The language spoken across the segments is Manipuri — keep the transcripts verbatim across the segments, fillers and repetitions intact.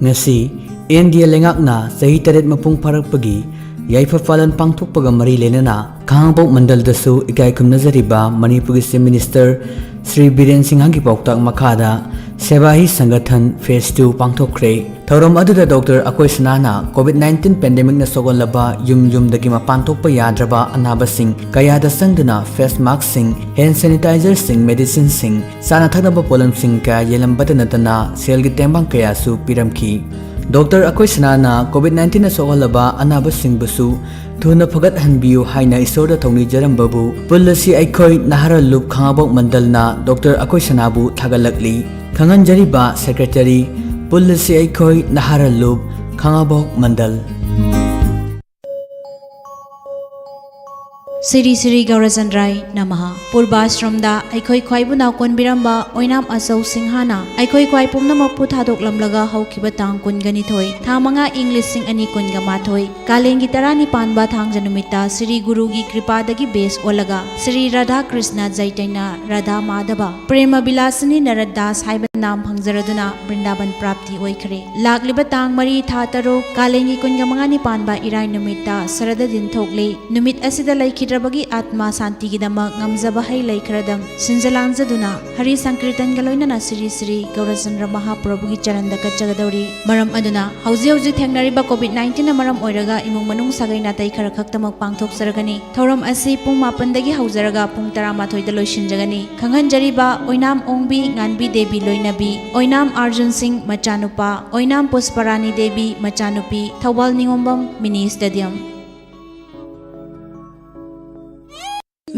ꯉꯁꯤ ꯑꯦꯟ ꯗꯤ ꯑꯦ ꯂꯩꯉꯥꯛꯅ ꯆꯍꯤ ꯇꯔꯦꯠ ꯃꯄꯨꯡ ꯐꯥꯔꯛꯄꯒꯤ ꯌꯥꯏꯐ ꯄꯥꯂꯟ ꯄꯥꯡꯊꯣꯛꯄꯒ ꯃꯔꯤ ꯂꯩꯅꯅ ꯈꯥꯉꯕꯣꯛ ꯃꯟꯗꯜꯗꯁꯨ ꯏꯀꯥꯏ ꯈꯨꯝꯅꯖꯔꯤꯕ ꯃꯅꯤꯄꯨꯔꯒꯤ Chief Minister ꯁ꯭ꯔꯤ ꯕꯤꯔꯦꯟ ꯁꯤꯡꯍꯒꯤ ꯄꯥꯎꯇꯥꯛ ꯃꯈꯥꯗ ꯁꯦꯕꯥ ꯍꯤ ꯁꯪꯒꯊꯟ Phase Two ꯄꯥꯡꯊꯣꯛꯈ꯭ꯔꯦ꯫ ꯊꯧꯔꯝ ꯑꯗꯨꯗ ꯗꯣꯛꯇꯔ ꯑꯀꯣꯏ ꯁꯅꯥꯅ COVID nineteen pandemic ꯅ ꯁꯣꯛꯍꯜꯂꯕ ꯌꯨꯝ ꯌꯨꯝꯗꯒꯤ ꯃꯄꯥꯟ ꯊꯣꯛꯄ ꯌꯥꯗ꯭ꯔꯕ ꯑꯅꯥꯕꯁꯤꯡ ꯀꯌꯥꯗ ꯆꯪꯗꯨꯅ face mask ꯁꯤꯡ, hand sanitizer ꯁꯤꯡ, medicine ꯁꯤꯡ, ꯆꯥꯅ ꯊꯛꯅꯕ ꯄꯣꯠꯂꯝꯁꯤꯡ ꯀꯌꯥ ꯌꯦꯜꯂꯝꯕꯇ ꯅꯠꯇꯅ ꯁꯦꯜꯒꯤ ꯇꯦꯡꯕꯥꯡ ꯀꯌꯥꯁꯨ ꯄꯤꯔꯝꯈꯤ꯫ ꯗꯣꯛꯇꯔ ꯑꯀꯣꯏ ꯁꯅꯥꯅ COVID nineteen ꯅ ꯁꯣꯛꯍꯜꯂꯕ ꯑꯅꯥꯕꯁꯤꯡꯕꯨꯁꯨ ꯊꯨꯅ ꯐꯒꯠꯍꯟꯕꯤꯌꯨ ꯍꯥꯏꯅ ꯏꯁꯣꯔꯗ ꯊꯧꯅꯤꯖꯔꯝꯕꯕꯨ ꯄꯨꯜꯂꯁꯤ ꯑꯩꯈꯣꯏ ꯅꯍꯥꯔꯥꯜ ꯂꯨꯞ ꯈꯥꯉꯕꯣꯛ ꯃꯟꯗꯜꯅ ꯗꯣꯛꯇꯔ ꯑꯀꯣꯏ ꯁꯅꯥꯕꯨ ꯊꯥꯒꯠꯂꯛꯂꯤ꯫ ꯈꯪꯍꯟꯖꯔꯤꯕ Secretary, ꯄꯨꯜꯂꯁꯤ ꯑꯩꯈꯣꯏ ꯅꯍꯥꯔꯥꯜ ꯂꯨꯞ ꯈꯥꯉꯕꯣꯛ ꯃꯟꯗꯜ꯫ ꯁ꯭ꯔꯤ ꯁ꯭ꯔꯤ ꯒꯧꯔꯆꯟꯗ꯭ꯔꯥꯏ ꯅꯃꯍ꯫ ꯄꯨꯔꯕꯥꯁ꯭ꯔꯝꯗ ꯑꯩꯈꯣꯏ ꯈ꯭ꯋꯥꯏꯕꯨ ꯅꯥꯎꯀꯣꯟꯕꯤꯔꯝꯕ ꯑꯣꯏꯅꯥꯝ ꯑꯆꯧ ꯁꯤꯡꯍꯅ ꯑꯩꯈꯣꯏ ꯈ꯭ꯋꯥꯏ ꯄꯨꯝꯅꯃꯛꯄꯨ ꯊꯥꯗꯣꯛꯂꯝꯂꯒ ꯍꯧꯈꯤꯕ ꯇꯥꯡ ꯀꯨꯟꯒ ꯅꯤꯊꯣꯏ, ꯊꯥ ꯃꯉꯥ, ꯏꯪ ꯂꯤꯁꯤꯡ ꯑꯅꯤ ꯀꯨꯟꯒ ꯃꯥꯊꯣꯏ, ꯀꯥꯂꯦꯟꯒꯤ ꯇꯔꯥꯅꯤ ꯄꯥꯟꯕ ꯊꯥꯡꯖ ꯅꯨꯃꯤꯠꯇ ꯁ꯭ꯔꯤ ꯒꯨꯔꯨꯒꯤ ꯀ꯭ꯔꯤꯄꯥꯗꯒꯤ base ꯑꯣꯜꯂꯒ ꯁ꯭ꯔꯤ ꯔꯥꯙꯥ ꯀ꯭ꯔꯤꯁꯅ ꯆꯩꯇꯟꯌ ꯔꯥꯙꯥ ꯃꯥꯙꯕ ꯄ꯭ꯔꯦꯃ ꯕꯤꯂꯥꯁꯤꯅꯤ ꯅꯔꯠ ꯗꯥꯁ ꯍꯥꯏꯕ ꯅꯥꯝ ꯐꯪꯖꯔꯗꯨꯅ ꯕ꯭ꯔꯤꯟꯗꯥꯕꯟ ꯄ꯭ꯔꯥꯞꯇꯤ ꯑꯣꯏꯈ꯭ꯔꯦ꯫ ꯂꯥꯛꯂꯤꯕ ꯇꯥꯡ ꯃꯔꯤ, ꯊꯥ ꯇꯔꯨꯛ, ꯀꯥꯂꯦꯟꯒꯤ ꯀꯨꯟꯒ ꯃꯉꯥꯅꯤ ꯄꯥꯟꯕ ꯏꯔꯥꯏ ꯅꯨꯃꯤꯠꯇ ꯁꯔꯗ ꯗꯤꯟ ꯊꯣꯛꯂꯤ꯫ ꯅꯨꯃꯤꯠ ꯑꯁꯤꯗ ꯂꯩꯈꯤꯗ꯭ꯔꯕꯒꯤ ꯑꯥꯠꯃꯥ ꯁꯥꯟꯇꯤꯒꯤꯗꯃꯛ ꯉꯝꯖꯕ ꯍꯩ ꯂꯩ ꯈꯔꯗꯪ ꯁꯤꯟꯖ ꯂꯥꯡꯖꯗꯨꯅ ꯍꯔꯤ ꯁꯪꯀꯤꯔꯇꯟꯒ ꯂꯣꯏꯅꯅ ꯁ꯭ꯔꯤ ꯁ꯭ꯔꯤ ꯒꯧꯔꯆꯟꯗ꯭ꯔ ꯃꯍꯥꯄ꯭ꯔꯚꯨꯒꯤ ꯆꯔꯟꯗ ꯀꯠꯆꯒꯗꯧꯔꯤ꯫ ꯃꯔꯝ ꯑꯗꯨꯅ ꯍꯧꯖꯤꯛ ꯍꯧꯖꯤꯛ ꯊꯦꯡꯅꯔꯤꯕ COVID nineteen ꯅ ꯃꯔꯝ ꯑꯣꯏꯔꯒ ꯏꯃꯨꯡ ꯃꯅꯨꯡ ꯁꯥꯒꯩ ꯅꯥꯇꯩ ꯈꯔ ꯈꯛꯇꯃꯛ ꯄꯥꯡꯊꯣꯛꯆꯔꯒꯅꯤ꯫ ꯊꯧꯔꯝ ꯑꯁꯤ ꯄꯨꯡ ꯃꯥꯄꯟꯗꯒꯤ ꯍꯧꯖꯔꯒ ꯄꯨꯡ ꯇꯔꯥꯃꯥꯊꯣꯏꯗ ꯂꯣꯏꯁꯤꯟꯖꯒꯅꯤ꯫ ꯈꯪꯍꯟꯖꯔꯤꯕ ꯑꯣꯏꯅꯥꯝ ꯑꯣꯡꯕꯤ ꯉꯥꯟꯕꯤ ꯗꯦꯕꯤ ꯂꯣꯏꯅꯕꯤ, ꯑꯣꯏꯅꯥꯝ ꯑꯥꯔꯖꯨꯟ ꯁꯤꯡ ꯃꯆꯥꯅꯨꯄꯥ, ꯑꯣꯏꯅꯥꯝ ꯄꯨꯁꯄꯔꯥꯅꯤ ꯗꯦꯕꯤ ꯃꯆꯥꯅꯨꯄꯤ, ꯊꯧꯕꯥꯜ ꯅꯤꯉꯣꯝꯕꯝ Mini Stadium꯫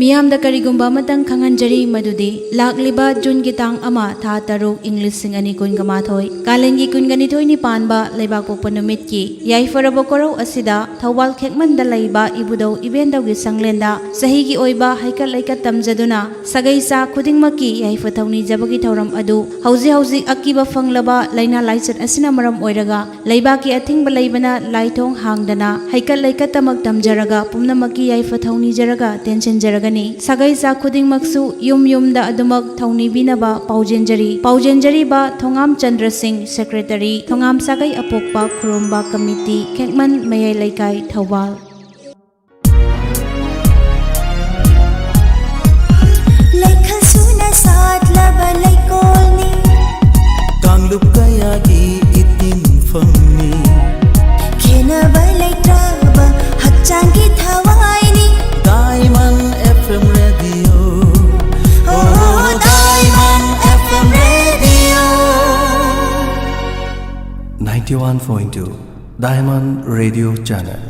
ꯃꯤꯌꯥꯝꯗ ꯀꯔꯤꯒꯨꯝꯕ ꯑꯃꯇꯪ ꯈꯪꯍꯟꯖꯔꯤ, ꯃꯗꯨꯗꯤ ꯂꯥꯛꯂꯤꯕ ꯖꯨꯟꯒꯤ ꯇꯥꯡ ꯑꯃ, ꯊꯥ ꯇꯔꯨꯛ, ꯏꯪ ꯂꯤꯁꯤꯡ ꯑꯅꯤ ꯀꯨꯟꯒ ꯃꯥꯊꯣꯏ, ꯀꯥꯂꯦꯟꯒꯤ ꯀꯨꯟꯒ ꯅꯤꯊꯣꯏꯅꯤ ꯄꯥꯟꯕ ꯂꯩꯕꯥꯛꯄꯣꯛꯄ ꯅꯨꯃꯤꯠꯀꯤ ꯌꯥꯏꯐꯔꯕ ꯀꯣꯔꯧ ꯑꯁꯤꯗ ꯊꯧꯕꯥꯜ ꯈꯦꯛꯃꯟꯗ ꯂꯩꯕ ꯏꯕꯨꯙꯧ ꯏꯕꯦꯟꯗꯧꯒꯤ ꯁꯪꯂꯦꯟꯗ ꯆꯍꯤꯒꯤ ꯑꯣꯏꯕ ꯍꯩꯀꯠ ꯂꯩꯀꯠ ꯇꯝꯖꯗꯨꯅ ꯁꯥꯒꯩ ꯆꯥ ꯈꯨꯗꯤꯡꯃꯛꯀꯤ ꯌꯥꯏꯐ ꯊꯧꯅꯤꯖꯕꯒꯤ ꯊꯧꯔꯝ ꯑꯗꯨ ꯍꯧꯖꯤꯛ ꯍꯧꯖꯤꯛ ꯑꯀꯤꯕ ꯐꯪꯂꯕ ꯂꯥꯏꯅꯥ ꯂꯥꯏꯆꯠ ꯑꯁꯤꯅ ꯃꯔꯝ ꯑꯣꯏꯔꯒ ꯂꯩꯕꯥꯛꯀꯤ ꯑꯊꯤꯡꯕ ꯂꯩꯕꯅ ꯂꯥꯏꯊꯣꯡ ꯍꯥꯡꯗꯅ ꯍꯩꯀꯠ ꯂꯩꯀꯠꯇꯃꯛ ꯇꯝꯖꯔꯒ ꯄꯨꯝꯅꯃꯛꯀꯤ ꯌꯥꯏꯐ ꯊꯧꯅꯤꯖꯔꯒ ꯇꯦꯟꯁꯤꯟꯖꯔꯒ ꯒꯅꯤ꯫ ꯁꯥꯒꯩ ꯆꯥ ꯈꯨꯗꯤꯡꯃꯛꯁꯨ ꯌꯨꯝ ꯌꯨꯝꯗ ꯑꯗꯨꯃꯛ ꯊꯧꯅꯤꯕꯤꯅꯕ ꯄꯥꯎꯖꯦꯟꯖꯔꯤ꯫ ꯄꯥꯎꯖꯦꯟꯖꯔꯤꯕ ꯊꯣꯉꯥꯝ ꯆꯟꯗ꯭ꯔ ꯁꯤꯡ, ꯁꯦꯀ꯭ꯔꯦꯇꯔꯤ, ꯊꯣꯉꯥꯝ ꯁꯥꯒꯩ ꯑꯄꯣꯛꯄ ꯈꯨꯔꯨꯝꯕ ꯀꯃꯤꯇꯤ, ꯈꯦꯛꯃꯟ ꯃꯌꯥꯏ ꯂꯩꯀꯥꯏ, ꯊꯧꯕꯥꯜ꯫ ꯂꯩꯈꯜ ꯁꯨꯅ ꯁꯥꯠꯂꯕ ꯂꯩꯀꯣꯜꯅꯤ꯫ ꯀꯥꯡꯂꯨꯞ ꯀꯌꯥꯒꯤ ꯏꯇꯤꯟꯐꯝꯅꯤ꯫ ꯈꯦꯟꯅꯕ ꯂꯩꯇ꯭ꯔꯕ ꯍꯛꯆꯥꯡꯒꯤ ꯊꯋꯥꯏꯅꯤ꯫ Diamond F M Radio. Oh, Diamond F M Radio. Ninety-one point two Diamond Radio Channel.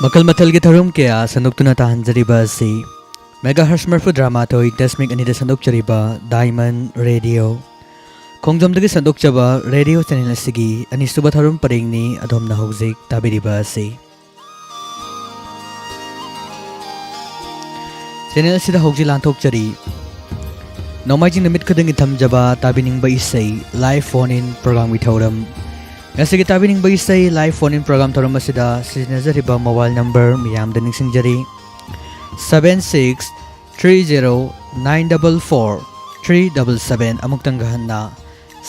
ꯃꯈꯜ ꯃꯊꯦꯜꯒꯤ ꯊꯧꯔꯝ ꯀꯌꯥ ꯁꯟꯗꯣꯛꯇꯨꯅ ꯇꯥꯍꯟꯖꯔꯤꯕ ꯑꯁꯤ ꯃꯦꯒꯥꯍꯔꯁ ꯃꯔꯐꯨ ꯇꯔꯥꯃꯥꯊꯣꯏ ꯗꯁꯃꯤꯛ ꯑꯅꯤꯗ ꯁꯟꯗꯣꯛꯆꯔꯤꯕ ꯗꯥꯏꯃꯟ ꯔꯦꯗꯤꯑꯣ꯫ ꯈꯣꯡꯖꯣꯝꯗꯒꯤ ꯁꯟꯗꯣꯛꯆꯕ ꯔꯦꯗꯤꯑꯣ ꯆꯦꯅꯦꯜ ꯑꯁꯤꯒꯤ ꯑꯅꯤꯁꯨꯕ ꯊꯧꯔꯝ ꯄꯔꯦꯡꯅꯤ ꯑꯗꯣꯝꯅ ꯍꯧꯖꯤꯛ ꯇꯥꯕꯤꯔꯤꯕ ꯑꯁꯤ꯫ ꯆꯦꯅꯦꯜ ꯑꯁꯤꯗ ꯍꯧꯖꯤꯛ ꯂꯥꯟꯊꯣꯛꯆꯔꯤ ꯅꯣꯡꯃꯥꯏꯖꯤꯡ ꯅꯨꯃꯤꯠ ꯈꯨꯗꯤꯡꯒꯤ ꯊꯝꯖꯕ ꯇꯥꯕꯤꯅꯤꯡꯕ ꯏꯁꯩ ꯂꯥꯏꯚ ꯐꯣꯟ ꯏꯟ ꯄ꯭ꯔꯣꯒꯥꯝꯒꯤ ꯊꯧꯔꯝ꯫ ꯉꯁꯤꯒꯤ ꯇꯥꯕꯤꯅꯤꯡꯕ ꯏꯁꯩ ꯂꯥꯏꯚ ꯐꯣꯟ ꯏꯟ ꯄ꯭ꯔꯣꯒꯥꯝ ꯊꯧꯔꯝ ꯑꯁꯤꯗ ꯁꯤꯖꯤꯟꯅꯖꯔꯤꯕ ꯃꯣꯕꯥꯏꯜ ꯅꯝꯕꯔ ꯃꯤꯌꯥꯝꯗ ꯅꯤꯡꯁꯤꯡꯖꯔꯤ, seven six three zero nine double four three double seven꯫ ꯑꯃꯨꯛꯇꯪꯒ ꯍꯟꯅ,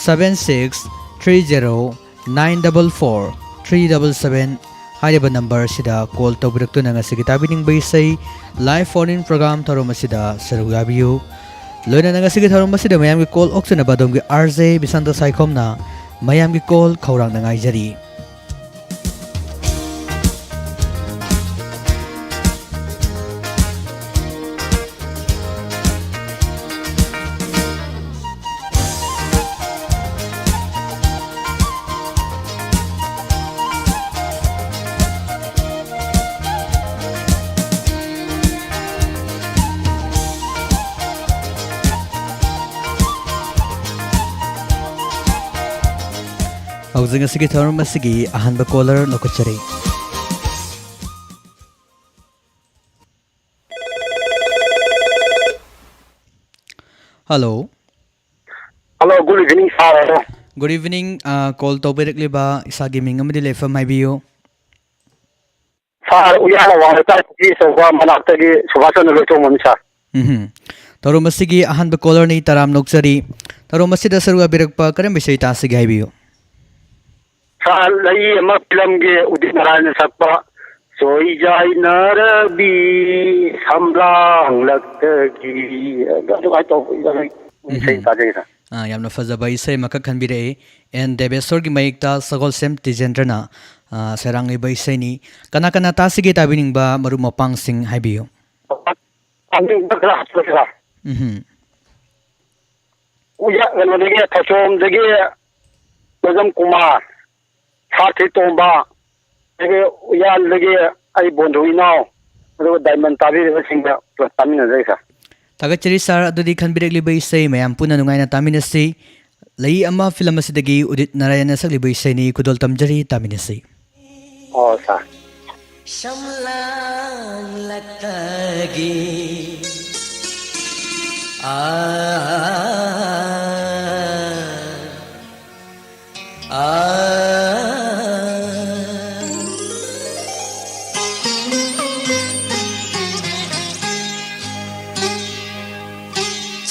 seven six three zero nine double four three double seven ꯍꯥꯏꯔꯤꯕ ꯅꯝꯕꯔ ꯑꯁꯤꯗ ꯀꯣꯜ ꯇꯧꯕꯤꯔꯛꯇꯨꯅ ꯉꯁꯤꯒꯤ ꯇꯥꯕꯤꯅꯤꯡꯕ ꯏꯁꯩ ꯂꯥꯏꯚ ꯐꯣꯟ ꯏꯟ ꯄ꯭ꯔꯣꯒꯥꯝ ꯊꯧꯔꯝ ꯑꯁꯤꯗ ꯁꯔꯨꯛ ꯌꯥꯕꯤꯌꯨ꯫ ꯂꯣꯏꯅꯅ ꯉꯁꯤꯒꯤ ꯊꯧꯔꯝ ꯑꯁꯤꯗ ꯃꯌꯥꯝꯒꯤ ꯀꯣꯜ ꯑꯣꯛꯆꯅꯕ ꯑꯗꯣꯝꯒꯤ ꯑꯥꯔ ꯖꯦ ꯕꯤꯁꯥꯟꯇ ꯁꯥꯏꯈꯣꯝꯅ ꯃꯌꯥꯝꯒꯤ ꯀꯣꯜ ꯈꯧꯔꯥꯡꯅ ꯉꯥꯏꯖꯔꯤ꯫ ꯍꯧꯖꯤꯛ ꯑꯁꯤꯒꯤ ꯊꯧꯔꯝ ꯑꯁꯤꯒꯤ ꯑꯍꯥꯟꯕ ꯀꯣꯂꯔ ꯂꯧꯈꯠꯆꯔꯤ꯫ Hello. Hello, good evening, sir꯫ Good evening꯫ ꯑ, ꯀꯣꯜ ꯇꯧꯕꯤꯔꯛꯂꯤꯕ ꯏꯁꯥꯒꯤ ꯃꯤꯡ ꯑꯃꯗꯤ ꯂꯩꯐꯝ ꯍꯥꯏꯕꯤꯌꯨ꯫ ꯁꯥꯔ, ꯎꯌꯥꯟ ꯑꯋꯥꯡ ꯂꯩꯀꯥꯏ ꯄꯨꯈ꯭ꯔꯤ ꯑꯆꯧꯕ ꯃꯅꯥꯛꯇꯒꯤ ꯁꯨꯕꯥꯁ ꯆꯟꯗ꯭ꯔ ꯂꯣꯏꯇꯣꯡꯕꯝꯅꯤ, ꯁꯥꯔ꯫ ꯎꯝꯍꯨꯝ꯫ ꯊꯧꯔꯝ ꯑꯁꯤꯒꯤ ꯑꯍꯥꯟꯕ ꯀꯣꯂꯔꯅꯤ, ꯇꯔꯥꯝ ꯅꯣꯛꯆꯔꯤ꯫ ꯊꯧꯔꯝ ꯑꯁꯤꯗ ꯁꯔꯨꯛ ꯌꯥꯕꯤꯔꯛꯄ ꯀꯔꯝꯕ ꯏꯁꯩ ꯇꯥꯁꯤꯒꯦ ꯍꯥꯏꯕꯤꯌꯨ? ꯁꯥꯔ, ꯂꯩ ꯑꯃ ꯐꯤꯂꯝꯒꯤ ꯎꯗꯤꯠ ꯅꯥꯔꯥꯌꯟꯅ ꯁꯛꯄ ꯆꯣꯏꯖꯥꯏꯅꯔꯕꯤ ꯁꯝꯂꯥꯡꯂꯛꯇꯒꯤ ꯑꯗꯨꯃꯥꯏꯅ ꯇꯧꯕ ꯏꯁꯩ ꯎꯝꯍꯨꯝ꯫ ꯇꯥꯖꯩ, ꯁꯥꯔ꯫ ꯑꯥ, ꯌꯥꯝꯅ ꯐꯖꯕ ꯏꯁꯩ ꯑꯃꯈꯛ ꯈꯟꯕꯤꯔꯛꯏ꯫ ꯑꯦꯟ ꯗꯦꯕꯦꯁꯣꯔꯒꯤ ꯃꯌꯦꯛꯇ ꯁꯒꯣꯜꯁꯦꯝ ꯇꯤꯖꯦꯟꯗ꯭ꯔꯅ, ꯑꯥ, ꯁꯩꯔꯥꯡꯂꯤꯕ ꯏꯁꯩꯅꯤ꯫ ꯀꯅꯥ ꯀꯅꯥ ꯇꯥꯁꯤꯒꯦ ꯇꯥꯕꯤꯅꯤꯡꯕ ꯃꯔꯨꯞ ꯃꯄꯥꯡꯁꯤꯡ ꯍꯥꯏꯕꯤꯌꯨ꯫ ꯇꯥꯅꯤꯡꯕ ꯈꯔ ꯍꯥꯞꯆꯔꯛꯀꯦ, ꯁꯥꯔ꯫ ꯎꯝꯍꯨꯝ꯫ ꯎꯌꯥ-, ꯀꯩꯅꯣꯗꯒꯤ, ꯊꯣꯆꯣꯝꯗꯒꯤ ꯀꯣꯏꯖꯝ ꯀꯨꯃꯥꯔ, ꯁꯥꯊꯤ ꯇꯣꯝꯕ, ꯑꯗꯒꯤ ꯎꯌꯥꯟꯗꯒꯤ ꯑꯩ ꯕꯣꯟꯗꯨ ꯏꯅꯥꯎ, ꯑꯗꯨꯒ ꯗꯥꯏꯃꯟ ꯇꯥꯕꯤꯔꯤꯕꯁꯤꯡꯗ ꯄꯨꯂꯞ ꯇꯥꯃꯤꯟꯅꯖꯩ, ꯁꯥꯔ꯫ ꯊꯥꯒꯠꯆꯔꯤ, ꯁꯥꯔ꯫ ꯑꯗꯨꯗꯤ ꯈꯟꯕꯤꯔꯛꯂꯤꯕ ꯏꯁꯩ ꯃꯌꯥꯝ ꯄꯨꯟꯅ ꯅꯨꯡꯉꯥꯏꯅ ꯇꯥꯃꯤꯟꯅꯁꯤ꯫ ꯂꯩ ꯑꯃ ꯐꯤꯂꯝ ꯑꯁꯤꯗꯒꯤ ꯎꯗꯤꯠ ꯅꯥꯔꯥꯌꯟꯅ ꯁꯛꯂꯤꯕ ꯏꯁꯩꯅꯤ, ꯈꯨꯗꯣꯜ ꯇꯝꯖꯔꯤ, ꯇꯥꯃꯤꯟꯅꯁꯤ꯫ ꯑꯣ, ꯁꯥꯔ꯫ ꯁꯝꯂꯥꯡꯂꯛꯇꯒꯤ꯫ ꯑꯥ, ꯑꯥ꯫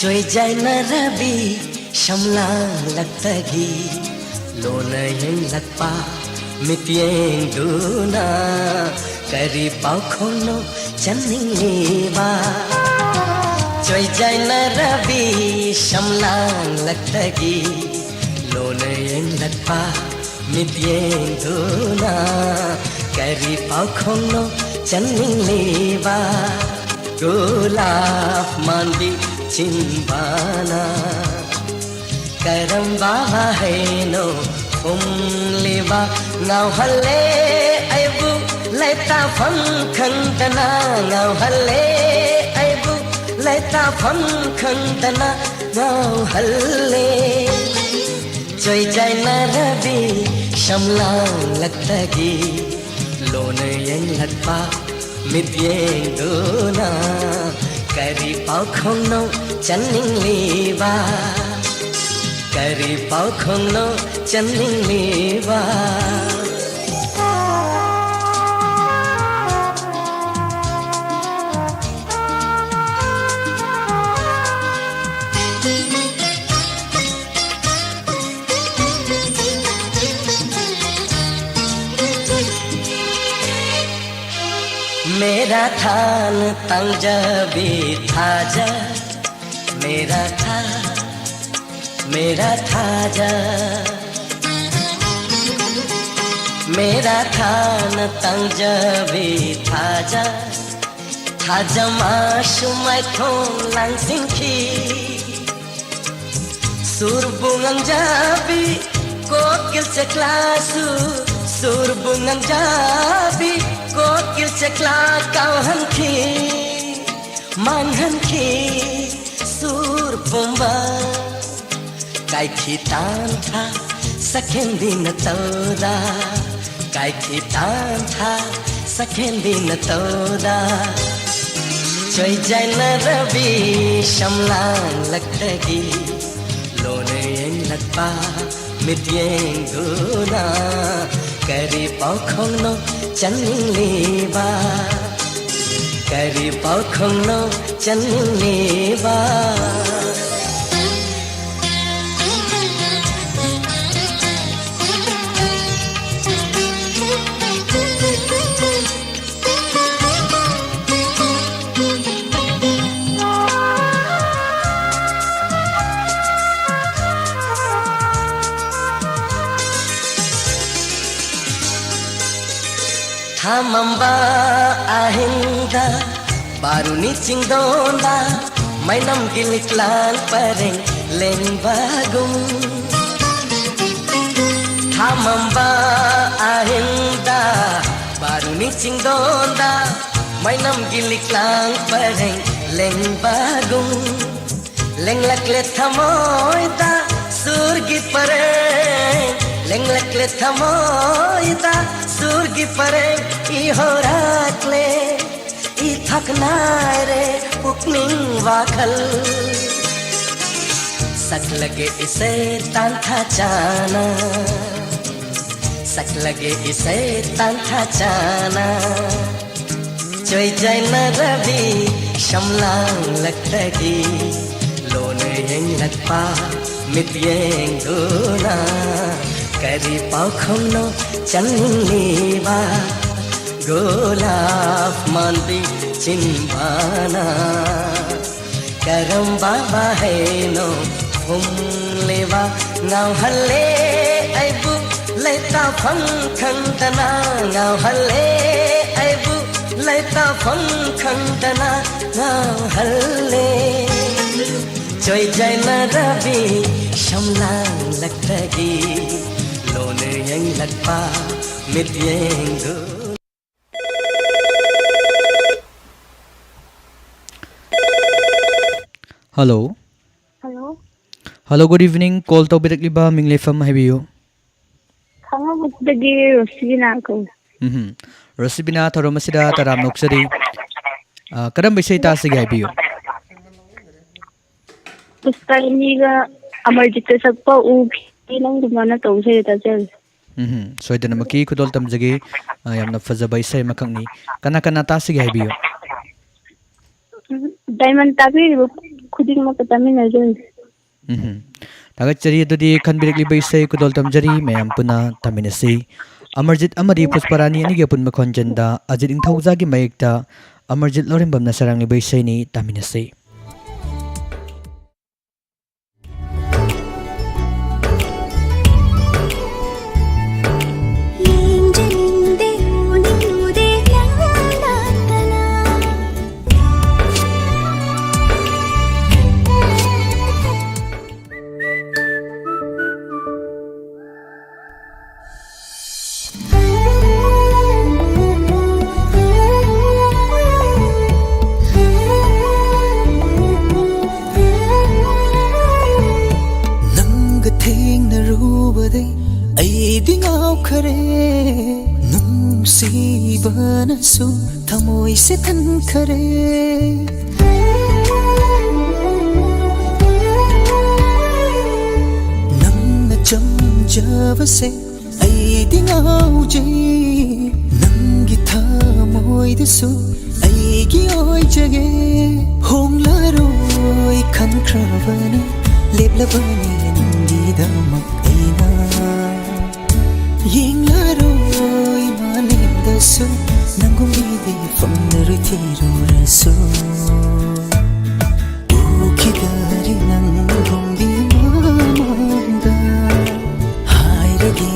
ꯆꯣꯏꯖꯥꯏꯅꯔꯕꯤ ꯁꯝꯂꯥꯡꯂꯛꯇꯒꯤ ꯂꯣꯟꯅ ꯌꯦꯡꯂꯛꯄ ꯃꯤꯠꯌꯦꯡꯗꯨꯅ ꯀꯔꯤ ꯄꯥꯎꯈꯣꯡꯅꯣ ꯆꯟꯅꯤꯡꯂꯤꯕ? ꯆꯣꯏꯖꯥꯏꯅꯔꯕꯤ ꯁꯝꯂꯥꯡꯂꯛꯇꯒꯤ ꯂꯣꯟꯅ ꯌꯦꯡꯂꯛꯄ ꯃꯤꯠꯌꯦꯡꯗꯨꯅ ꯀꯔꯤ ꯄꯥꯎꯈꯣꯡꯅꯣ ꯆꯟꯅꯤꯡꯂꯤꯕ? ꯒꯨꯂꯥꯞ ꯃꯥꯟꯕꯤ ꯆꯤꯟꯕꯥꯅ ꯀꯔꯝꯕ ꯋꯥꯍꯩꯅꯣ ꯈꯨꯝꯂꯤꯕ? ꯉꯥꯎꯍꯜꯂꯦ ꯑꯩꯕꯨ ꯂꯩꯇꯥꯐꯝ ꯈꯪꯗꯅ, ꯉꯥꯎꯍꯜꯂꯦ ꯑꯩꯕꯨ ꯂꯩꯇꯥꯐꯝ ꯈꯪꯗꯅ ꯉꯥꯎꯍꯜꯂꯦ꯫ ꯆꯣꯏꯖꯥꯏꯅꯔꯕꯤ ꯁꯝꯂꯥꯡꯂꯛꯇꯒꯤ ꯂꯣꯟꯅ ꯌꯦꯡꯂꯛꯄ ꯃꯤꯠꯌꯦꯡꯗꯨꯅ ꯀꯔꯤ ꯄꯥꯎꯈꯣꯡꯅꯣ ꯆꯟꯅꯤꯡꯂꯤꯕ? ꯀꯔꯤ ꯄꯥꯎꯈꯣꯡꯅꯣ ꯆꯟꯅꯤꯡꯂꯤꯕ? मेरा थान तंजबी थाजा, मेरा था, मेरा थाजा, मेरा थान तंजबी थाजा, थाजा माशु मैं थों lung सिंखी। Surbung angjabi kokil cheklasu, surbung angjabi kokil chekla kau hanki, man hanki, surbumba kai khitan tha sakhen din tauda. Kai khitan tha sakhen din tauda. Choi jaina rabi shamlang laktagi lone lakpa mityeng duna. Kari pau khong no chaning liba. Kari pau khong no chaning liba. Thamamba ahinda baruni chingdonda mainam giliklan pareng lengbagum. Thamamba ahinda baruni chingdonda mainam giliklan pareng lengbagum. Lenglak le thamoida ꯁꯨꯔꯒꯤ ꯄꯔꯦꯡ ꯂꯦꯡꯂꯛꯂꯦ ꯊꯃꯣꯏꯗ, ꯁꯨꯔꯒꯤ ꯄꯔꯦꯡ ꯏ ꯍꯧꯔꯛꯂꯦ, ꯏ ꯊꯛꯅꯥꯏꯔꯦ ꯄꯨꯛꯅꯤꯡ ꯋꯥꯈꯜ꯫ ꯁꯛꯂꯒꯦ ꯏꯁꯩ ꯇꯥꯟꯊꯥ ꯆꯥꯅ, ꯁꯛꯂꯒꯦ ꯏꯁꯩ ꯇꯥꯟꯊꯥ ꯆꯥꯅ꯫ ꯆꯣꯏꯖꯥꯏꯅꯔꯕꯤ ꯁꯝꯂꯥꯡꯂꯛꯇꯒꯤ ꯂꯣꯟꯅ ꯌꯦꯡꯂꯛꯄ ꯃꯤꯠꯌꯦꯡꯗꯨꯅ ꯀꯔꯤ ꯄꯥꯎꯈꯨꯝꯅꯣ ꯆꯟꯂꯤꯕ ꯒꯣꯂꯥꯞ ꯃꯥꯟꯕꯤ ꯆꯤꯟꯕꯥꯅ ꯀꯔꯝꯕ ꯋꯥꯍꯩꯅꯣ ꯐꯨꯝꯂꯤꯕ ꯉꯥꯎꯍꯜꯂꯦ ꯑꯩꯕꯨ ꯂꯩꯇꯥꯐꯝ ꯈꯪꯗꯅ ꯉꯥꯎꯍꯜꯂꯦ ꯑꯩꯕꯨ ꯂꯩꯇꯥꯐꯝ ꯈꯪꯗꯅ ꯉꯥꯎꯍꯜꯂꯦ ꯆꯣꯏꯖꯥꯏꯅꯔꯕꯤ ꯁꯝꯂꯥꯡꯂꯛꯇꯒꯤ ꯂꯣꯟꯅ ꯌꯦꯡꯂꯛꯄ ꯃꯤꯠꯌꯦꯡꯗꯨ꯫ Hello꯫ Hello꯫ Hello, good evening. Call ꯇꯧꯕꯤꯔꯛꯂꯤꯕ ꯃꯤꯡ ꯂꯩꯐꯝ ꯍꯥꯏꯕꯤꯌꯨ꯫ ꯈꯥꯉꯕꯣꯛꯇꯒꯤ ꯔꯣꯁꯤꯕꯤꯅꯥ ꯀꯧꯏ꯫ ꯎꯝ꯫ ꯔꯣꯁꯤꯕꯤꯅꯥ, ꯊꯧꯔꯝ ꯑꯁꯤꯗ ꯇꯔꯥꯝꯅ ꯑꯣꯛꯆꯔꯤ꯫ ꯑ, ꯀꯔꯝꯕ ꯏꯁꯩ ꯇꯥꯁꯤꯒꯦ ꯍꯥꯏꯕꯤꯌꯨ꯫ ꯄꯨꯁꯄꯥꯔꯥꯅꯤꯒ ꯑꯃꯔꯖꯤꯠꯀ ꯁꯛꯄ ꯎꯈꯤ ꯅꯪꯒꯨꯝꯕꯅ ꯇꯧꯁꯦ ꯇꯥꯖꯔꯦ꯫ ꯎꯝ, ꯁꯣꯏꯗꯅꯃꯛꯀꯤ ꯈꯨꯗꯣꯜ ꯇꯝꯖꯒꯦ꯫ ꯑ, ꯌꯥꯝꯅ ꯐꯖꯕ ꯏꯁꯩ ꯑꯃꯈꯛꯅꯤ꯫ ꯀꯅꯥ ꯀꯅꯥ ꯇꯥꯁꯤꯒꯦ ꯍꯥꯏꯕꯤꯌꯨ꯫ ꯗꯥꯏꯃꯟ ꯇꯥꯕꯤꯔꯤꯕ ꯈꯨꯗꯤꯡꯃꯛꯀ ꯇꯥꯃꯤꯟꯅꯖꯔꯤ꯫ ꯎꯝ꯫ ꯊꯥꯒꯠꯆꯔꯤ꯫ ꯑꯗꯨꯗꯤ ꯈꯟꯕꯤꯔꯛꯂꯤꯕ ꯏꯁꯩ ꯈꯨꯗꯣꯜ ꯇꯝꯖꯔꯤ, ꯃꯌꯥꯝ ꯄꯨꯟꯅ ꯇꯥꯃꯤꯟꯅꯁꯤ꯫ ꯑꯃꯔꯖꯤꯠ ꯑꯃꯗꯤ ꯄꯨꯁꯄꯥꯔꯥꯅꯤ ꯑꯅꯤꯒꯤ ꯑꯄꯨꯟꯕ ꯈꯣꯟꯖꯦꯜꯗ ꯑꯖꯤꯠ ꯏꯪꯊꯧꯖꯥꯒꯤ ꯃꯌꯦꯛꯇ ꯑꯃꯔꯖꯤꯠ ꯂꯧꯔꯦꯝꯕꯝꯅ ꯁꯩꯔꯥꯡꯂꯤꯕ ꯏꯁꯩꯅꯤ, ꯇꯥꯃꯤꯟꯅꯁꯤ꯫ ꯅꯁꯨ ꯊꯃꯣꯏꯁꯦ ꯊꯟꯈꯔꯦ꯫ ꯅꯪꯅ ꯆꯝꯖꯕꯁꯦ ꯑꯩꯗꯤ ꯉꯥꯎꯖꯩ꯫ ꯅꯪꯒꯤ ꯊꯃꯣꯏꯗꯁꯨ ꯑꯩꯒꯤ ꯑꯣꯏꯖꯒꯦ꯫ ꯍꯣꯡꯂꯔꯣꯏ ꯈꯟꯈ꯭ꯔꯕꯅꯤ, ꯂꯦꯞꯂꯕꯅꯤ ꯅꯪꯒꯤꯗꯃꯛ ꯑꯩꯅ꯫ ꯌꯦꯡꯂꯔꯣꯏ ꯃꯥꯂꯦꯝꯗꯁꯨ ꯅꯪꯒꯨꯝ ꯃꯤꯗꯤ ꯐꯪꯂꯔꯣꯏ ꯊꯤꯔꯨꯔꯁꯨ꯫ ꯎꯈꯤꯗꯔꯤ ꯅꯪꯒꯨꯝꯕꯤ ꯃꯃꯥꯡꯗ꯫ ꯍꯥꯏꯔꯒꯦ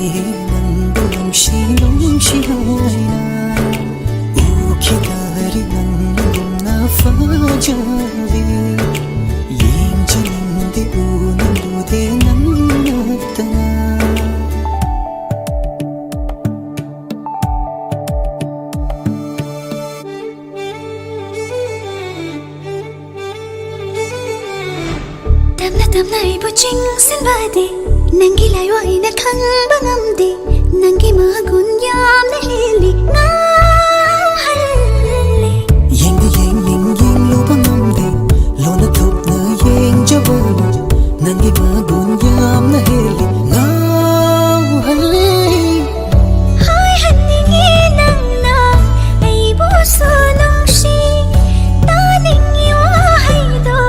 ꯅꯪꯕꯨ ꯅꯨꯡꯁꯤ ꯅꯨꯡꯁꯤ ꯍꯥꯏꯅ꯫ ꯎꯈꯤꯗꯔꯤ ꯅꯪꯒꯨꯝꯅ ꯐꯖꯕꯤ꯫ ꯌꯦꯡꯖꯅꯤꯡꯗꯦ ꯎꯅꯤꯡꯂꯨꯗꯦ ꯅꯪ ꯅꯠꯇꯅ꯫ ꯇꯞꯅ ꯇꯞꯅ ꯑꯩꯕꯨ ꯆꯤꯡꯁꯤꯜꯂꯗꯤ ꯅꯪꯒꯤ ꯂꯥꯏꯋꯥ ꯑꯩꯅ ꯈꯪꯕ ꯉꯝꯗꯦ꯫ ꯅꯪꯒꯤ ꯃꯒꯨꯟ ꯌꯥꯝꯅ ꯍꯦꯜꯂꯤ, ꯉꯥꯎꯍꯜꯂꯦ꯫ ꯌꯦꯡꯗꯤ ꯌꯦꯡꯅꯤꯡ ꯌꯦꯡꯂꯨꯕ ꯉꯝꯗꯦ꯫ ꯂꯣꯟꯅ ꯊꯣꯛꯅ ꯌꯦꯡꯖꯕꯕꯨ ꯅꯪꯒꯤ ꯃꯒꯨꯟ ꯌꯥꯝꯅ ꯍꯦꯜꯂꯤ, ꯉꯥꯎꯍꯜꯂꯦ꯫ ꯍꯥꯏꯍꯟꯅꯤꯡꯉꯤ ꯅꯪꯅ ꯑꯩꯕꯨꯁꯨ ꯅꯨꯡꯁꯤ꯫ ꯇꯥꯅꯤꯡꯉꯤ ꯋꯥꯍꯩꯗꯣ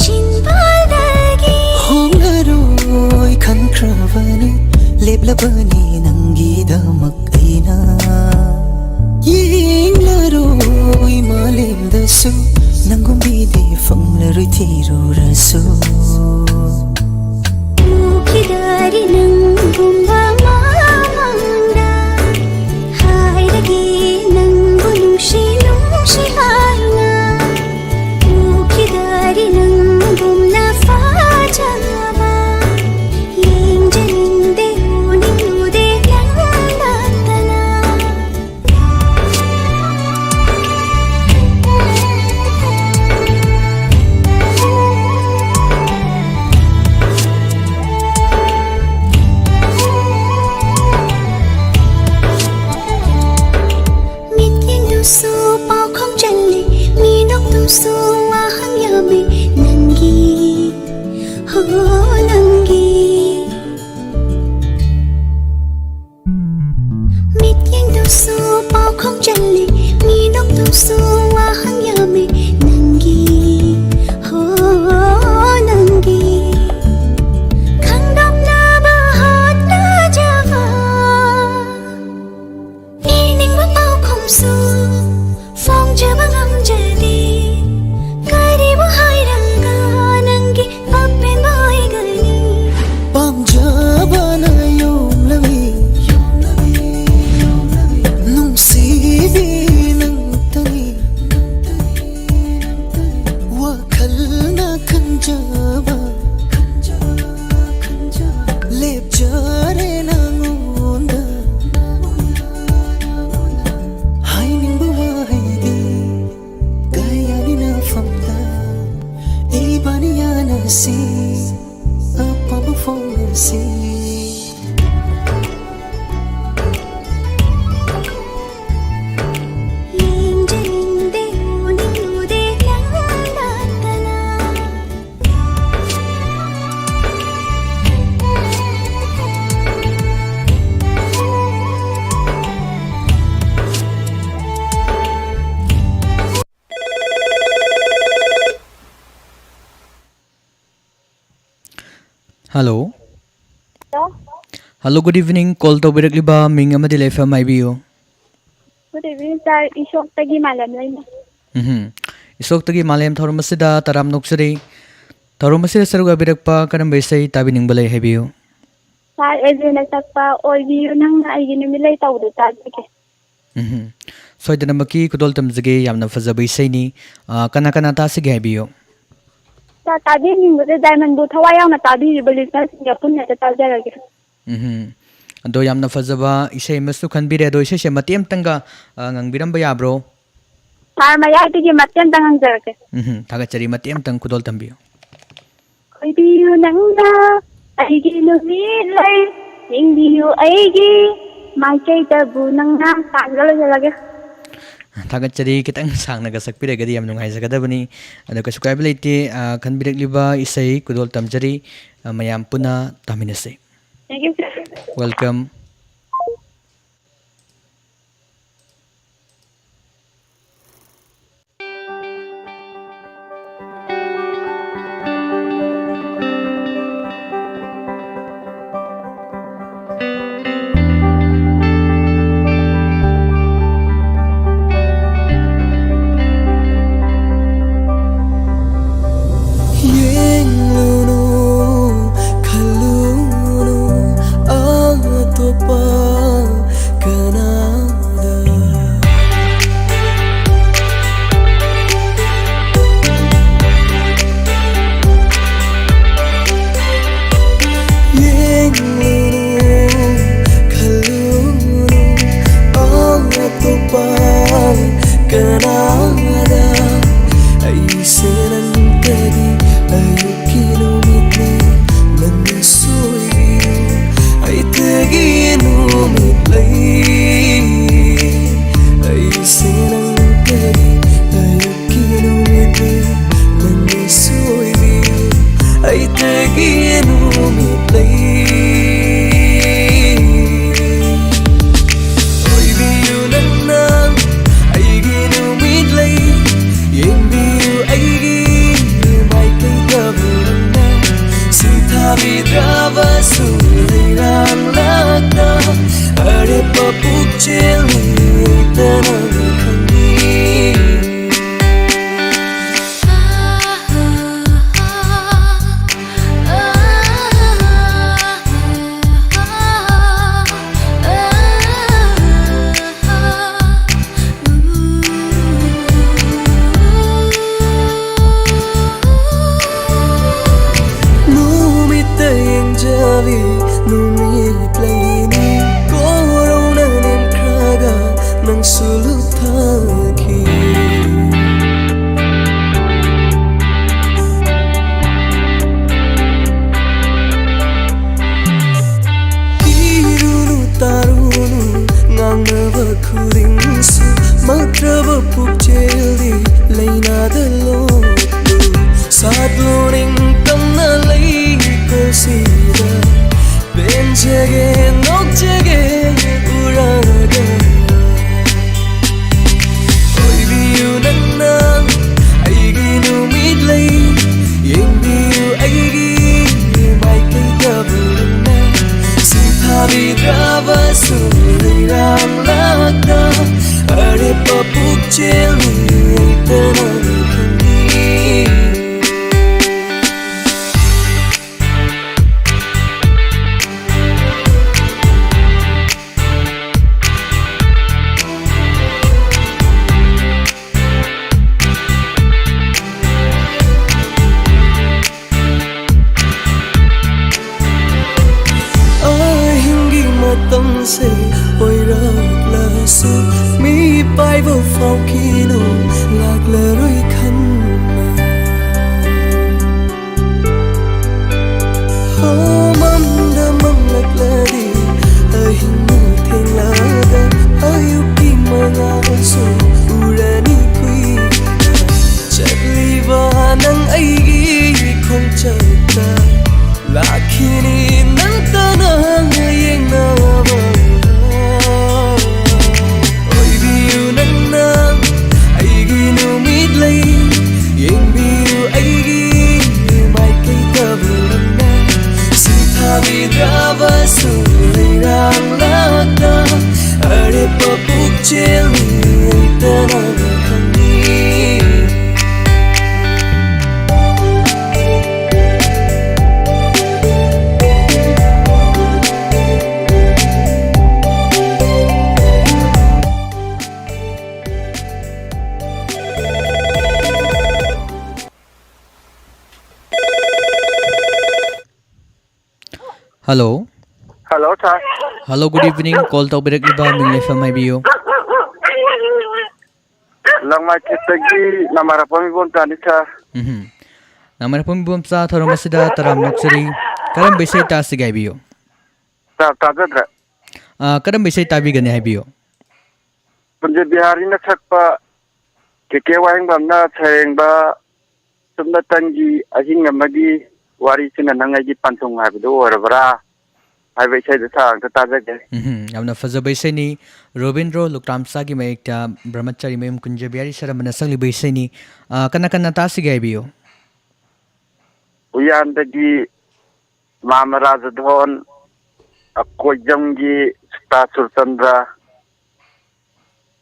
ꯆꯤꯟꯕꯥꯜꯗꯒꯤ꯫ ꯍꯣꯡꯂꯔꯣꯏ ꯈꯟꯈ꯭ꯔꯕꯅꯤ, ꯂꯦꯞꯂꯕꯅꯤ ꯅꯪꯒꯤꯗꯃꯛ ꯑꯩꯅ꯫ ꯌꯦꯡꯂꯔꯣꯏ ꯃꯥꯂꯦꯝꯗꯁꯨ ꯅꯪꯒꯨꯝꯕꯤꯗꯤ ꯐꯪꯂꯔꯣꯏ ꯊꯤꯔꯨꯔꯁꯨ꯫ ꯎꯈꯤꯗꯔꯤ ꯅꯪꯒꯨꯝꯕ ꯃꯃꯥꯡꯗ꯫ ꯍꯥꯏꯔꯒꯦ ꯅꯪꯕꯨ ꯅꯨꯡꯁꯤ ꯅꯨꯡꯁꯤ ꯍꯥꯏꯅ꯫ ꯎꯈꯤꯗꯔꯤ ꯅꯪꯒꯨꯝꯅ ꯐꯖꯕ꯫ ꯌꯦꯡꯖꯅꯤꯡꯗꯦ ꯎꯅꯤꯡꯂꯨꯗꯦ ꯅꯪ ꯅꯠꯇꯅ꯫ ꯆꯜꯂꯤ꯫ ꯃꯤꯅꯣꯛꯇꯨꯁꯨ ꯋꯥꯍꯪ ꯌꯥꯝꯃꯤ ꯅꯪꯒꯤ, ꯍꯣ, ꯅꯪꯒꯤ꯫ ꯃꯤꯠꯌꯦꯡꯗꯨꯁꯨ ꯄꯥꯎꯈꯣꯡ ꯆꯜꯂꯤ꯫ ꯃꯤꯅꯣꯛꯇꯨꯁꯨ ꯋꯥꯍꯪ ꯌꯥꯝꯃꯤ ꯅꯪꯒꯤ, ꯍꯣ, ꯅꯪꯒꯤ꯫ ꯈꯪꯗꯣꯛꯅꯕ ꯍꯣꯠꯅꯖꯕ꯫ ꯄꯤꯅꯤꯡꯕ ꯄꯥꯎꯈꯨꯝꯁꯨ ꯐꯣꯡꯖꯕ ꯉꯝꯖꯗꯦ꯫ ꯀꯔꯤꯕꯨ ꯍꯥꯏꯔꯒ ꯅꯪꯒꯤ ꯑꯄꯦꯟꯕ ꯑꯣꯏꯒꯅꯤ? ꯄꯥꯝꯖꯕꯅ ꯌꯣꯝꯂꯕꯤ ꯅꯨꯡꯁꯤꯕꯤ ꯅꯪꯇꯅꯤ꯫ ꯋꯥꯈꯜꯅ ꯈꯟꯖꯕ ꯂꯦꯞꯆꯔꯦ ꯅꯉꯣꯟꯗ꯫ ꯍꯥꯏꯅꯤꯡꯕ ꯋꯥꯍꯩꯗꯤ ꯀꯌꯥꯒꯤ ꯅꯐꯝꯗ ꯏꯕꯥꯅꯤ ꯌꯥꯅꯁꯤ, ꯑꯄꯥꯝꯕ ꯐꯣꯡꯅꯁꯤ꯫ ꯌꯦꯡꯖꯅꯤꯡꯗꯦ, ꯎꯅꯤꯡꯂꯨꯗꯦ ꯅꯪ ꯅꯠꯇꯅ꯫ Hello. Hello. Hello, good evening. Call ꯇꯧꯕꯤꯔꯛꯂꯤꯕ ꯃꯤꯡ ꯑꯃꯗꯤ ꯂꯩꯐꯝ ꯍꯥꯏꯕꯤꯌꯨ꯫ Good evening, sir. ꯏꯁꯣꯛꯇꯒꯤ ꯃꯥꯂꯦꯝ ꯂꯩꯃ꯫ ꯎꯝꯍꯨꯝ꯫ ꯏꯁꯣꯛꯇꯒꯤ ꯃꯥꯂꯦꯝ, ꯊꯧꯔꯝ ꯑꯁꯤꯗ ꯇꯔꯥꯝꯅ ꯑꯣꯛꯆꯔꯤ꯫ ꯊꯧꯔꯝ ꯑꯁꯤꯗ ꯁꯔꯨꯛ ꯌꯥꯕꯤꯔꯛꯄ ꯀꯔꯝꯕ ꯏꯁꯩ ꯇꯥꯕꯤꯅꯤꯡꯕ ꯂꯩ ꯍꯥꯏꯕꯤꯌꯨ꯫ Sir, ꯑꯦꯖꯦꯅ ꯁꯛꯄ ꯑꯣꯏꯕꯤꯌꯨ ꯅꯪꯅ ꯑꯩꯒꯤ ꯅꯨꯃꯤꯠꯂꯩ ꯇꯧꯕꯗꯨ ꯇꯥꯖꯒꯦ꯫ ꯎꯝꯍꯨꯝ꯫ ꯁꯣꯏꯗꯅꯃꯛꯀꯤ ꯈꯨꯗꯣꯜ ꯇꯝꯖꯒꯦ, ꯌꯥꯝꯅ ꯐꯖꯕ ꯏꯁꯩꯅꯤ꯫ ꯑꯥ, ꯀꯅꯥ ꯀꯅꯥ ꯇꯥꯁꯤꯒꯦ ꯍꯥꯏꯕꯤꯌꯨ꯫ ꯁꯥꯔ, ꯇꯥꯕꯤꯅꯤꯡꯕꯗ diamondꯕꯨ ꯊꯋꯥꯏ ꯌꯥꯎꯅ ꯇꯥꯕꯤꯔꯤꯕ listenerꯁꯤꯡꯒ ꯄꯨꯟꯅ ꯍꯦꯛꯇ ꯇꯥꯖꯔꯒꯦ꯫ ꯎꯝꯍꯨꯝ꯫ ꯑꯗꯣ ꯌꯥꯝꯅ ꯐꯖꯕ ꯏꯁꯩ ꯑꯃꯁꯨ ꯈꯟꯕꯤꯔꯦ꯫ ꯑꯗꯣ ꯏꯁꯩꯁꯦ ꯃꯇꯦꯛ ꯑꯃꯇꯪꯒ, ꯑ, ꯉꯪꯕꯤꯔꯝꯕ ꯌꯥꯕ꯭ꯔꯣ? ꯁꯥꯔ, ꯃꯌꯥꯏꯗꯒꯤ ꯃꯇꯦꯛ ꯑꯃꯇꯪ ꯉꯪꯖꯔꯛꯀꯦ꯫ ꯎꯝꯍꯨꯝ꯫ ꯊꯥꯒꯠꯆꯔꯤ꯫ ꯃꯇꯦꯛ ꯑꯃꯇꯪ ꯈꯨꯗꯣꯜ ꯇꯝꯕꯤꯌꯨ꯫ ꯈꯣꯏꯕꯤꯌꯨ ꯅꯪꯅ ꯑꯩꯒꯤ ꯅꯨꯃꯤꯠꯂꯩ, ꯌꯦꯡꯕꯤꯌꯨ ꯑꯩꯒꯤ ꯃꯥꯏꯀꯩꯗꯕꯨ ꯅꯪꯅ꯫ ꯁꯥꯔꯒ ꯂꯣꯏꯁꯤꯜꯂꯒꯦ꯫ ꯊꯥꯒꯠꯆꯔꯤ꯫ ꯈꯤꯇꯪ ꯁꯥꯡꯅꯒ ꯁꯛꯄꯤꯔꯒꯗꯤ ꯌꯥꯝ ꯅꯨꯡꯉꯥꯏꯖꯒꯗꯕꯅꯤ꯫ ꯑꯗꯣ ꯀꯩꯁꯨ ꯀꯥꯏꯕ ꯂꯩꯇꯦ꯫ ꯑ, ꯈꯟꯕꯤꯔꯛꯂꯤꯕ ꯏꯁꯩ ꯈꯨꯗꯣꯜ ꯇꯝꯖꯔꯤ꯫ ꯑ, ꯃꯌꯥꯝ ꯄꯨꯟꯅ ꯇꯥꯃꯤꯟꯅꯁꯤ꯫ Thank you, sir. Welcome. ꯌꯦꯡꯂꯨꯅꯨ, ꯈꯜꯂꯨꯅꯨ ꯑꯇꯣꯞꯄ ꯀꯅꯥꯗ꯫ ꯌꯦꯡꯂꯨꯅꯨ, ꯈꯜꯂꯨꯅꯨ ꯑꯇꯣꯞꯄ ꯀꯅꯥꯗ꯫ ꯑꯩꯁꯦ ꯅꯪꯇꯒꯤ ꯑꯌꯨꯛꯀꯤ ꯅꯨꯃꯤꯠꯅꯤ, ꯅꯪꯅ ꯁꯣꯏꯕꯤꯌꯨ, ꯑꯩꯇꯒꯤ ꯅꯨꯃꯤꯠ ꯂꯩ꯫ ꯑꯩꯁꯦ ꯅꯪꯇꯒꯤ ꯑꯌꯨꯛꯀꯤ ꯅꯨꯃꯤꯠꯅꯤ, ꯅꯪꯅ ꯁꯣꯏꯕꯤꯌꯨ, ꯑꯩꯇꯒꯤ ꯅꯨꯃꯤꯠ ꯂꯩ꯫ ꯑꯣꯏꯕꯤꯌꯨ ꯅꯪꯅ ꯑꯩꯒꯤ ꯅꯨꯃꯤꯠ ꯂꯩ, ꯌꯦꯡꯕꯤꯌꯨ ꯑꯩꯒꯤ ꯃꯥꯏꯀꯩꯗꯕꯨ ꯅꯪꯅ ꯁꯤꯊꯥꯕꯤꯗ꯭ꯔꯕꯁꯨ ꯂꯩꯔꯥꯡꯂꯛꯇ ꯑꯔꯦꯞꯄ ꯄꯨꯛꯆꯦꯜ ꯂꯩꯇꯅ ꯈꯪꯉꯤ꯫ ꯅꯨꯃꯤꯠꯇ ꯌꯦꯡꯖꯕꯤ ꯅꯨꯃꯤꯠ ꯂꯩꯅꯤ, ꯀꯣꯔꯧꯅ ꯅꯤꯡꯈ꯭ꯔ ꯐꯥꯎꯈꯤꯅꯨ, ꯂꯥꯛꯂꯔꯣꯏ ꯈꯟꯅ꯫ ꯍꯣ, ꯃꯝꯗ ꯃꯝꯂꯛꯂꯗꯤ, ꯑꯍꯤꯡꯅ ꯊꯦꯡꯂꯒ, ꯑꯌꯨꯛꯀꯤ ꯃꯉꯥꯜꯁꯨ ꯎꯔꯅꯤ ꯀꯨꯏꯅ꯫ ꯆꯠꯂꯤꯕ ꯅꯪ ꯑꯩꯒꯤ ꯈꯣꯡꯆꯠꯇ ꯂꯥꯛꯈꯤꯅꯤ ꯅꯪꯇꯅ ꯌꯦꯡꯅꯕ꯫ ꯑꯣꯏꯕꯤꯌꯨ ꯅꯪꯅ ꯑꯩꯒꯤ ꯅꯨꯃꯤꯠꯂꯩ, ꯌꯦꯡꯕꯤꯌꯨ ꯑꯩꯒꯤ ꯃꯥꯏꯀꯩꯗꯕꯨ ꯅꯪꯅ꯫ ꯁꯤꯊꯥꯕꯤꯗ꯭ꯔꯕꯁꯨ ꯂꯩꯔꯥꯡꯂꯛꯇ ꯑꯔꯦꯞꯄ ꯄꯨꯛꯆꯦꯜꯅꯤ ꯑꯩꯇꯅ ꯈꯪꯏ꯫ Hello. Hello, sir. Hello, good evening. Call ꯇꯧꯕꯤꯔꯛꯂꯤꯕ ꯃꯤꯡ ꯂꯩꯐꯝ ꯍꯥꯏꯕꯤꯌꯨ꯫ ꯂꯪꯃꯥꯏꯊꯦꯠꯇꯒꯤ ꯅꯃꯥꯔꯛꯄ ꯃꯤꯕꯣꯝꯆꯥꯅꯤ, sir꯫ ꯎꯝꯍꯨꯝ꯫ ꯅꯃꯥꯔꯛꯄ ꯃꯤꯕꯣꯝꯆꯥ, ꯊꯧꯔꯝ ꯑꯁꯤꯗ ꯇꯔꯥꯝꯅ ꯑꯣꯛꯆꯔꯤ꯫ ꯀꯔꯝꯕ ꯏꯁꯩ ꯇꯥꯁꯤꯒꯦ ꯍꯥꯏꯕꯤꯌꯨ? Sir, ꯇꯥꯖꯗ꯭ꯔꯦ꯫ ꯑꯥ, ꯀꯔꯝꯕ ꯏꯁꯩ ꯇꯥꯕꯤꯒꯅꯤ ꯍꯥꯏꯕꯤꯌꯨ? ꯀꯨꯟꯖ ꯕꯤꯍꯥꯔꯤꯅ ꯁꯛꯄ, ꯀꯦ ꯀꯦ ꯋꯥꯍꯦꯡꯕꯝꯅ ꯁꯩꯔꯦꯡꯕ, ꯁꯨꯞꯅꯇꯪꯒꯤ ꯑꯍꯤꯡ ꯑꯃꯒꯤ ꯋꯥꯔꯤꯁꯤꯅ ꯅꯪ ꯑꯩꯒꯤ ꯄꯟꯊꯨꯡ ꯍꯥꯏꯕꯗꯨ ꯑꯣꯏꯔꯕ꯭ꯔꯥ ꯍꯥꯏꯕ ꯏꯁꯩꯗꯨ ꯁꯥꯔ ꯑꯝꯇ ꯇꯥꯖꯒꯦ꯫ ꯎꯝꯍꯨꯝ, ꯌꯥꯝꯅ ꯐꯖꯕ ꯏꯁꯩꯅꯤ꯫ ꯔꯣꯕꯤꯟꯗ꯭ꯔꯣ ꯂꯨꯀ꯭ꯔꯥꯝꯆꯥꯒꯤ ꯃꯌꯦꯛꯇ ꯕ꯭ꯔꯍ꯭ꯃꯆꯥꯔꯤ ꯃꯌꯨꯝ ꯀꯨꯟꯖ ꯕꯤꯍꯥꯔꯤ ꯁꯔꯃꯅ ꯁꯛꯂꯤꯕ ꯏꯁꯩꯅꯤ꯫ ꯑꯥ, ꯀꯅꯥ ꯀꯅꯥ ꯇꯥꯁꯤꯒꯦ ꯍꯥꯏꯕꯤꯌꯨ? ꯎꯌꯥꯟꯗꯒꯤ ꯃꯥꯃ ꯔꯥꯖꯙꯣꯟ, ꯑꯀꯣꯏꯖꯝꯒꯤ ꯁꯤꯇꯥ ꯁꯨꯔꯆꯟꯗ꯭ꯔ,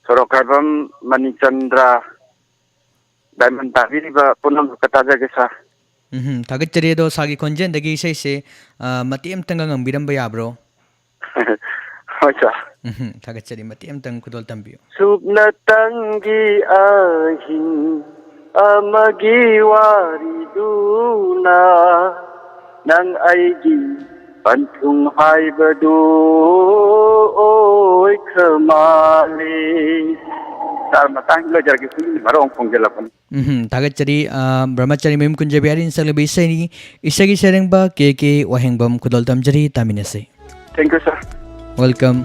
ꯁꯣꯔꯣꯛꯈꯥꯏꯕꯝ ꯃꯅꯤꯆꯟꯗ꯭ꯔ, ꯗꯥꯏꯃꯟ ꯇꯥꯕꯤꯔꯤꯕ ꯄꯨꯝꯅꯃꯛꯇ ꯇꯥꯖꯒꯦ, sir꯫ ꯎꯝꯍꯨꯝ, ꯊꯥꯒꯠꯆꯔꯤ꯫ ꯑꯗꯣ ꯁꯥꯔꯒꯤ ꯈꯣꯟꯖꯦꯜꯗꯒꯤ ꯏꯁꯩꯁꯦ, ꯑ, ꯃꯇꯦꯛ ꯑꯃꯇꯪꯒ ꯉꯪꯕꯤꯔꯝꯕ ꯌꯥꯕ꯭ꯔꯣ? ꯍꯣꯏ, sir꯫ ꯎꯝꯍꯨꯝ, ꯊꯥꯒꯠꯆꯔꯤ꯫ ꯃꯇꯦꯛ ꯑꯃꯇꯪ ꯈꯨꯗꯣꯜ ꯇꯝꯕꯤꯌꯨ꯫ ꯁꯨꯞꯅꯇꯪꯒꯤ ꯑꯍꯤꯡ ꯑꯃꯒꯤ ꯋꯥꯔꯤꯗꯨꯅ ꯅꯪ ꯑꯩꯒꯤ ꯄꯟꯊꯨꯡ ꯍꯥꯏꯕꯗꯨ ꯑꯣꯏꯈ꯭ꯔ ꯃꯥꯜꯂꯦ꯫ ꯁꯥꯔ, ꯃꯇꯥꯡꯁꯤ ꯂꯣꯏꯖꯔꯒꯦ, ꯁꯤꯒꯤ ꯃꯔꯨꯞ ꯑꯃ ꯐꯣꯡꯖꯤꯜꯂꯛꯄꯅꯤ꯫ ꯎꯝ, ꯊꯥꯒꯠꯆꯔꯤ꯫ ꯑ, ꯕ꯭ꯔꯍ꯭ꯃꯆꯥꯔꯤ ꯃꯌꯨꯝ ꯀꯨꯟꯖ ꯕꯤꯍꯥꯔꯤꯅ ꯁꯛꯂꯕ ꯏꯁꯩꯅꯤ꯫ ꯏꯁꯩꯒꯤ ꯁꯩꯔꯦꯡꯕ ꯀꯦ ꯀꯦ ꯋꯥꯍꯦꯡꯕꯝ꯫ ꯈꯨꯗꯣꯜ ꯇꯝꯖꯔꯤ, ꯇꯥꯃꯤꯟꯅꯁꯤ꯫ Thank you, sir. Welcome.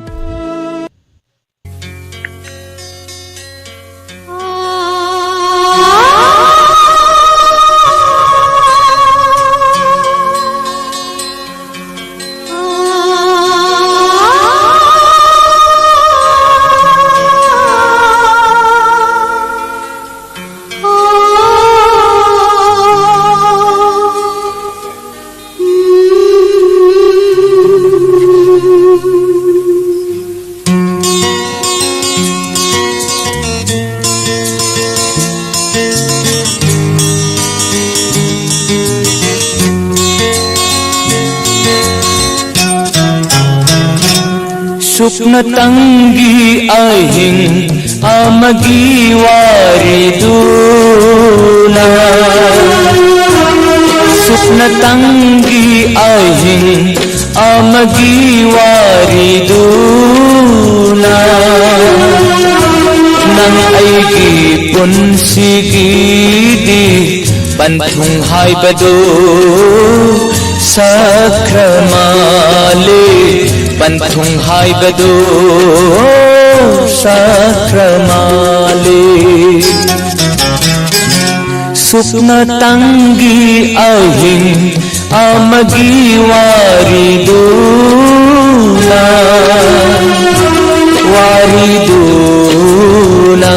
ꯁꯨꯞꯅꯇꯪꯒꯤ ꯑꯍꯤꯡ ꯑꯃꯒꯤ ꯋꯥꯔꯤꯗꯨꯅ, ꯁꯨꯞꯅꯇꯪꯒꯤ ꯑꯍꯤꯡ ꯑꯃꯒꯤ ꯋꯥꯔꯤꯗꯨꯅ, ꯅꯪ ꯑꯩꯒꯤ ꯄꯨꯟꯁꯤꯒꯤꯗꯤ ꯄꯟꯊꯨꯡ ꯍꯥꯏꯕꯗꯨ ꯁꯛꯈ꯭ꯔ ꯃꯥꯜꯂꯦ, ꯄꯟꯊꯨꯡ ꯍꯥꯏꯕꯗꯨ ꯁꯛꯈ꯭ꯔ ꯃꯥꯜꯂꯦ꯫ ꯁꯨꯞꯅꯇꯪꯒꯤ ꯑꯍꯤꯡ ꯑꯃꯒꯤ ꯋꯥꯔꯤꯗꯨꯅ, ꯋꯥꯔꯤꯗꯨꯅ꯫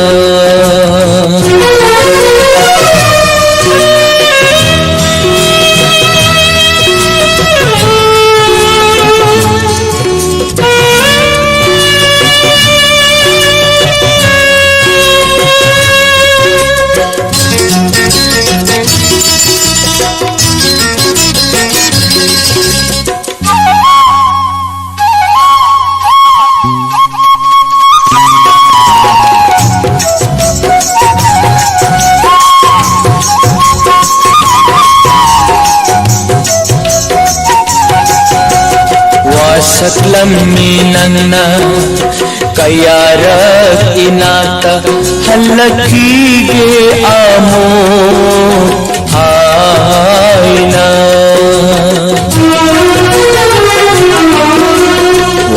ꯋꯥꯁꯛꯂꯝꯃꯤ ꯅꯪꯅ ꯀꯌꯥꯔꯛ ꯏꯅꯥꯛꯇ ꯍꯜꯂꯛꯈꯤꯒꯦ ꯑꯃꯨꯛ ꯍꯥꯏꯅ꯫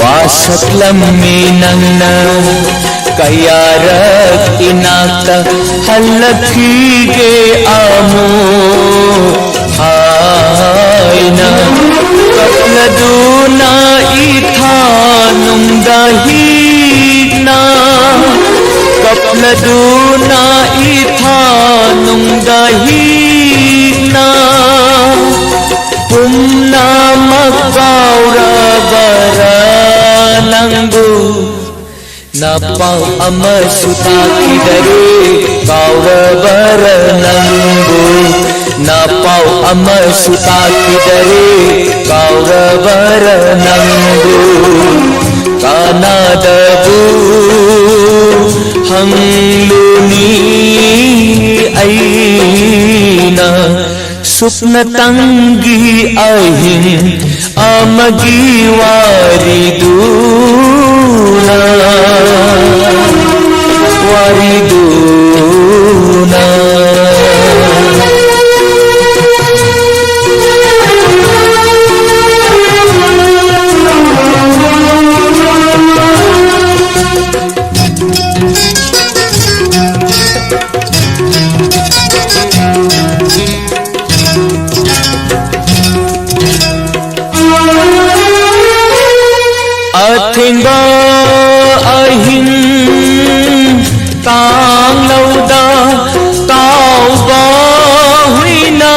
ꯋꯥꯁꯛꯂꯝꯃꯤ ꯅꯪꯅ ꯀꯌꯥꯔꯛ ꯏꯅꯥꯛꯇ ꯍꯜꯂꯛꯈꯤꯒꯦ ꯑꯃꯨꯛ ꯍꯥꯏꯅ꯫ ꯀꯞꯂꯗꯨꯅ ꯏꯊꯥ ꯅꯨꯡꯗ ꯍꯤꯛꯅ, ꯀꯞꯂꯗꯨꯅ ꯏꯊꯥ ꯅꯨꯡꯗ ꯍꯤꯛꯅ, ꯄꯨꯝꯅꯃꯛ ꯀꯥꯎꯔꯕꯔꯥ ꯅꯪꯕꯨ? ꯅꯄꯥꯎ ꯑꯃꯁꯨ ꯇꯥꯈꯤꯗꯔꯦ, ꯀꯥꯎꯔꯕꯔ ꯅꯪꯕꯨ? ꯅꯄꯥꯎ ꯑꯃꯁꯨ ꯇꯥꯈꯤꯗꯔꯦ, ꯀꯥꯎꯔꯕꯔ ꯅꯪꯕꯨ? ꯀꯅꯥꯗꯕꯨ ꯍꯪꯂꯨꯅꯤ ꯑꯩꯅ? ꯁꯨꯞꯅꯇꯪꯒꯤ ꯑꯍꯤꯡ ꯑꯃꯒꯤ ꯋꯥꯔꯤꯗꯨꯅ, ꯋꯥꯔꯤꯗꯨꯅ꯫ ꯑꯊꯦꯡꯕ ꯑꯍꯤꯡ ꯇꯥꯡꯂꯧꯗ ꯇꯥꯎꯕ ꯍꯨꯏꯅ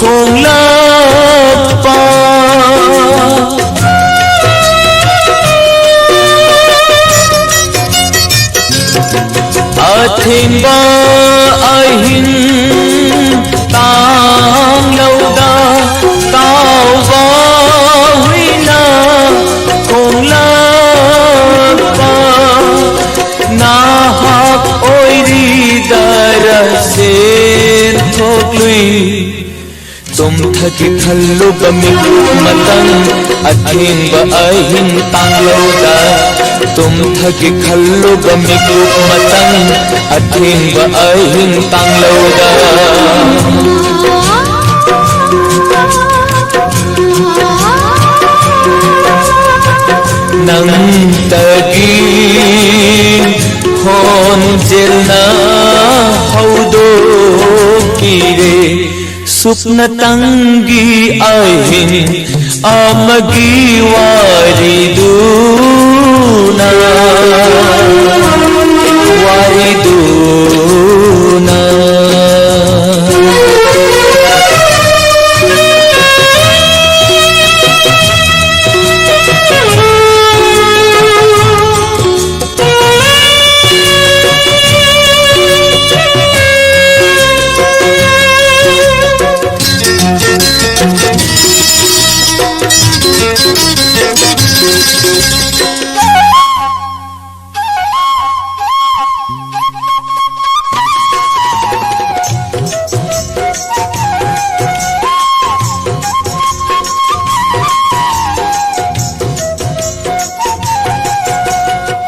ꯈꯣꯡꯂꯛꯄ꯫ ꯑꯊꯦꯡꯕ ꯑꯍꯤꯡ ꯇꯥꯡꯂꯧꯗ ꯇꯥꯎꯕ ꯍꯨꯏꯅ ꯈꯣꯡꯂꯛꯄ꯫ ꯅꯍꯥꯛ ꯑꯣꯏꯔꯤꯗꯔ ꯁꯦꯟꯊꯣꯛꯂꯨꯏ꯫ ꯇꯨꯝꯊꯒꯦ ꯈꯜꯂꯨꯕ ꯃꯤꯀꯨꯞ ꯃꯇꯪ, ꯑꯊꯦꯡꯕ ꯑꯍꯤꯡ ꯇꯥꯡꯂꯧꯗ꯫ ꯇꯨꯝꯊꯒꯦ ꯈꯜꯂꯨꯕ ꯃꯤꯀꯨꯞ ꯃꯇꯪ, ꯑꯊꯦꯡꯕ ꯑꯍꯤꯡ ꯇꯥꯡꯂꯧꯗ꯫ ꯅꯪꯇꯒꯤ ꯈꯣꯟꯖꯦꯜꯅ ꯍꯧꯗꯣꯛꯄꯤꯔꯦ ꯁꯨꯞꯅꯇꯪꯒꯤ ꯑꯍꯤꯡ ꯑꯃꯒꯤ ꯋꯥꯔꯤꯗꯨꯅ, ꯋꯥꯔꯤꯗꯨꯅ꯫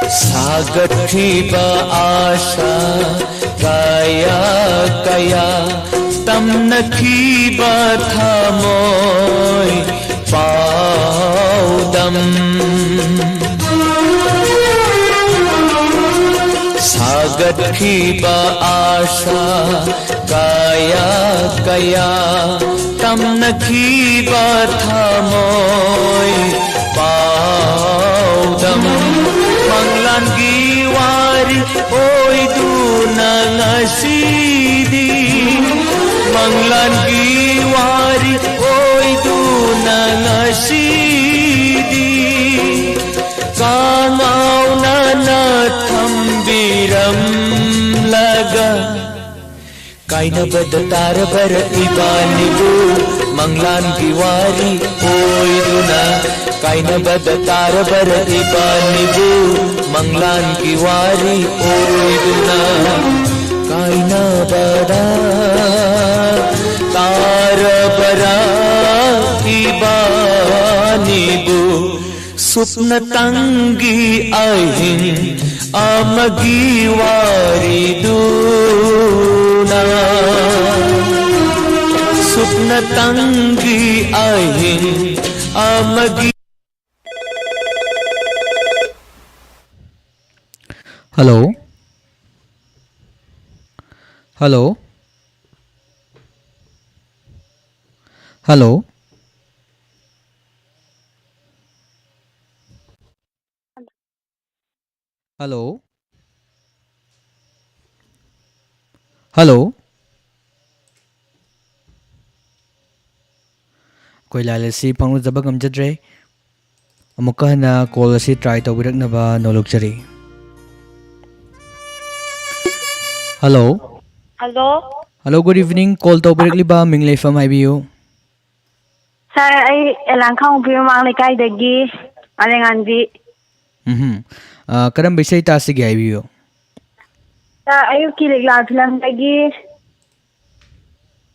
ꯁꯥꯒꯠꯈꯤꯕ ꯑꯥꯁꯥ ꯀꯌꯥ ꯀꯌꯥ, ꯇꯝꯅꯈꯤꯕ ꯊꯃꯣꯏ ꯄꯥꯎꯗꯝ꯫ ꯁꯥꯒꯠꯈꯤꯕ ꯑꯥꯁꯥ ꯀꯌꯥ ꯀꯌꯥ, ꯇꯝꯅꯈꯤꯕ ꯊꯃꯣꯏ ꯄꯥꯎꯗꯝ꯫ ꯃꯪꯂꯥꯟꯒꯤ ꯋꯥꯔꯤ ꯑꯣꯏꯗꯨꯅ ꯉꯁꯤꯗꯤ, ꯃꯪꯂꯥꯟꯒꯤ ꯋꯥꯔꯤ ꯑꯣꯏꯗꯨꯅ ꯉꯁꯤꯗꯤ ꯀꯥꯡꯉꯥꯎꯅꯅ ꯊꯝꯕꯤꯔꯝꯂꯒ, ꯀꯥꯏꯅꯕꯗ ꯇꯥꯔꯕꯔ ꯏꯕꯥꯅꯤꯕꯨ ꯃꯪꯂꯥꯟꯒꯤ ꯋꯥꯔꯤ ꯑꯣꯏꯗꯨꯅ, ꯀꯥꯏꯅꯕꯗ ꯇꯥꯔꯕꯔ ꯏꯕꯥꯅꯤꯕꯨ ꯃꯪꯂꯥꯟꯒꯤ ꯋꯥꯔꯤ ꯑꯣꯏꯗꯨꯅ, ꯀꯥꯏꯅꯕꯗ ꯇꯥꯔꯕ ꯁꯨꯞꯅꯇꯪꯒꯤ ꯑꯍꯤꯡ ꯑꯃꯒꯤ ꯋꯥꯔꯤꯗꯨꯅ, ꯁꯨꯞꯅꯇꯪꯒꯤ ꯑꯍꯤꯡ ꯑꯃꯒꯤ꯫ Hello? Hello? Hello? Hello? Hello? ꯑꯩꯈꯣꯏ ꯂꯥꯏꯟ ꯑꯁꯤ ꯐꯪꯂꯨꯖꯕ ꯉꯝꯖꯗ꯭ꯔꯦ꯫ ꯑꯃꯨꯛꯀ ꯍꯟꯅ ꯀꯣꯜ ꯑꯁꯤ ꯇ꯭ꯔꯥꯏ ꯇꯧꯕꯤꯔꯛꯅꯕ ꯅꯣꯜꯂꯨꯛꯆꯔꯤ꯫ Hello? Hello? Hello, good evening. Call ꯇꯧꯕꯤꯔꯛꯂꯤꯕ ꯃꯤꯡ ꯂꯩꯐꯝ ꯍꯥꯏꯕꯤꯌꯨ꯫ Sir, ꯑꯩ ꯑꯦꯂꯥꯡ ꯈꯥꯡꯉꯕꯣꯛꯄꯤ ꯃꯃꯥꯡ ꯂꯩꯀꯥꯏꯗꯒꯤ ꯃꯂꯦꯉꯥꯟꯕꯤ꯫ ꯎꯝꯍꯨꯝ꯫ ꯑ, ꯀꯔꯝꯕ ꯏꯁꯩ ꯇꯥꯁꯤꯒꯦ ꯍꯥꯏꯕꯤꯌꯨ꯫ Sir, ꯑꯌꯨꯛꯀꯤ ꯂꯤꯛꯂꯥ ꯐꯤꯂꯝꯗꯒꯤ,